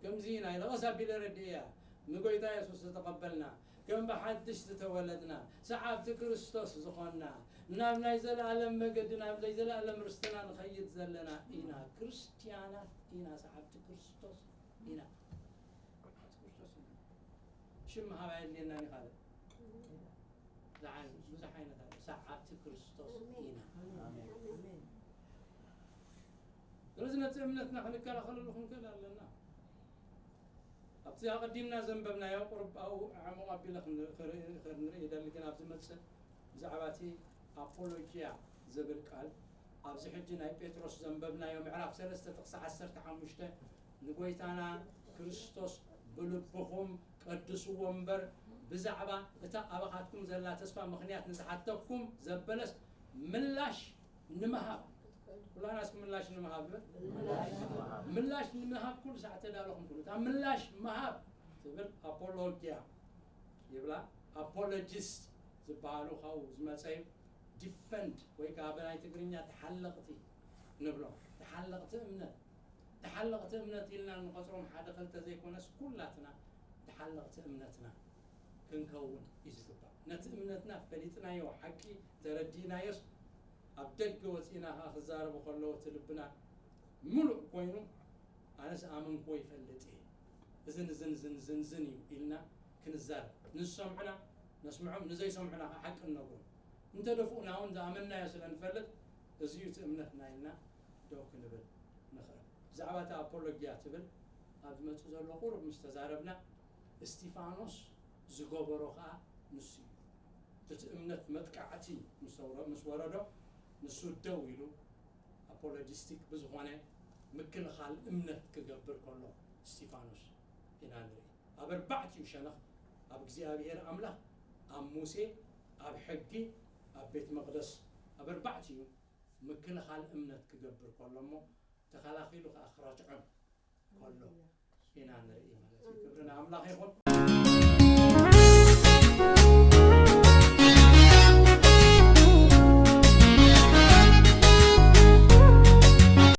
ከምዚ ኢና ኢለ ቀስ ኣቢለ ረድእያ። ንጎይታ የሱስ ዝተቐበልና፣ ከም ብሓድሽ ዝተወለድና፣ ሰዓብቲ ክርስቶስ ዝኾንና፣ ናብ ናይ ዘለኣለም መገዲ፣ ናብ ናይ ዘለኣለም ርስትና ንኸይድ ዘለና ኢና። ክርስትያናት ኢና፣ ሰዓብቲ ክርስቶስ ኢና። ሰዓብቲ ክርስቶስ ኢና። ሽም ምሃብ ኣየድልየናን እዩ ካልእ። ዝዓይ-፣ ብዙሕ ዓይነት ኣሎ። ሰዓብቲ ክርስቶስ ኣሜን። ኢና። ኣሜን። ኣሜን። ስለዚ ነቲ እምነትና ክንከላኸለሉ ክንክእል ኣለና። ኣብቲ ኣቐዲምና ዘንበብናዮ ቁሩብ ኣብኡ ዓሙቕ ኣቢለ ክን-፣ ክርኢ-፣ ክንርኢ ይደሊ፣ ግን ኣብ ዝመጽእ ብዛዕባ እቲ ኣፖሎጂያ ዝብል ቃል ኣብዚ ሕጂ ናይ ጴጥሮስ ዘንበብናዮ ምዕራፍ ሰለስተ ጥቕሲ ዓሰርተ ሓሙሽተ ንጎይታና ክርስቶስ ብልብኹም ቀድስዎ እምበር ብዛዕባ እታ ኣባኻትኩም ዘላ ተስፋ ምኽንያት ንዝሓተኩም ዘበለስ ምላሽ ንምሃብ። ኩላና እስኪ ምላሽ ንምሃብ ንበል። ምላሽ ንምሃብ ኩሉ ሳዕ ተዳለኹም ኩኑ። እታ ምላሽ ምሃብ ትብል ኣፖሎጊያ ይብላ። ኣፖሎጂስት ዝበሃሉ ካብኡ ዝመጸ እዩ። ዲፈንድ ወይ ከዓ ብናይ ትግርኛ ተሓለቕቲ ንብሎ። ተሓለቕቲ እምነት። ተሓለቕቲ እምነት ኢልና እንቆጽሮም ሓደ ክልተ ዘይኮነስ ኩላትና ተሓለቕቲ እምነትና ክንከውን እዩ ዝግባእ። ነቲ እምነትና ፈሊጥናዮ ሓቂ ተረዲእናዮስ ኣብ ደገ ወጺእና ከዓ ክዛረቡ ከለዉ እቲ ልብና ምሉእ ኮይኑ ኣነስ ኣመንክዎ ይፈልጥ እየ። እዝን እዝን እዝን እዝን እዝን እዩ ኢልና ክንዛረብ። ንዝሰምዑና ነስምዖም፣ ንዘይሰምዑና ከዓ ሓቂ ንነግሮም። እንተደፍኡና እውን ዝኣመንናዮ ስለ ንፈልጥ እዚ እዩ እቲ እምነትና ኢልና ደው ክንብል ንኽእል። ብዛዕባ እታ ኣፖሎጊያ ትብል ኣብ ዝመጽእ ዘሎ ቁሩብ ምስ ተዛረብና እስጢፋኖስ ዝገበሮ ከዓ ንሱ እዩ። እቲ እምነት መጥቃዕቲ ምስ ወረ-፣ ምስ ወረዶ ንሱ ደው ኢሉ ኣፖሎጂስቲክ ብዝኾነ ምክልኻል እምነት ክገብር ከሎ እስጢፋኖስ ኢና ንርኢ። ኣብ ኣርባዕቲኡ ሸነኽ ኣብ እግዚኣብሔር ኣምላኽ፣ ኣብ ሙሴ፣ ኣብ ሕጊ፣ ኣብ ቤት መቕደስ ኣብ ኣርባዕቲኡ ምክልኻል እምነት ክገብር ከሎ እሞ ተኸላኺሉ ከዓ ክረትዖም ከሎ ኢና ንርኢ ማለት እዩ። ክብሪ ንኣምላኽ ይኹን።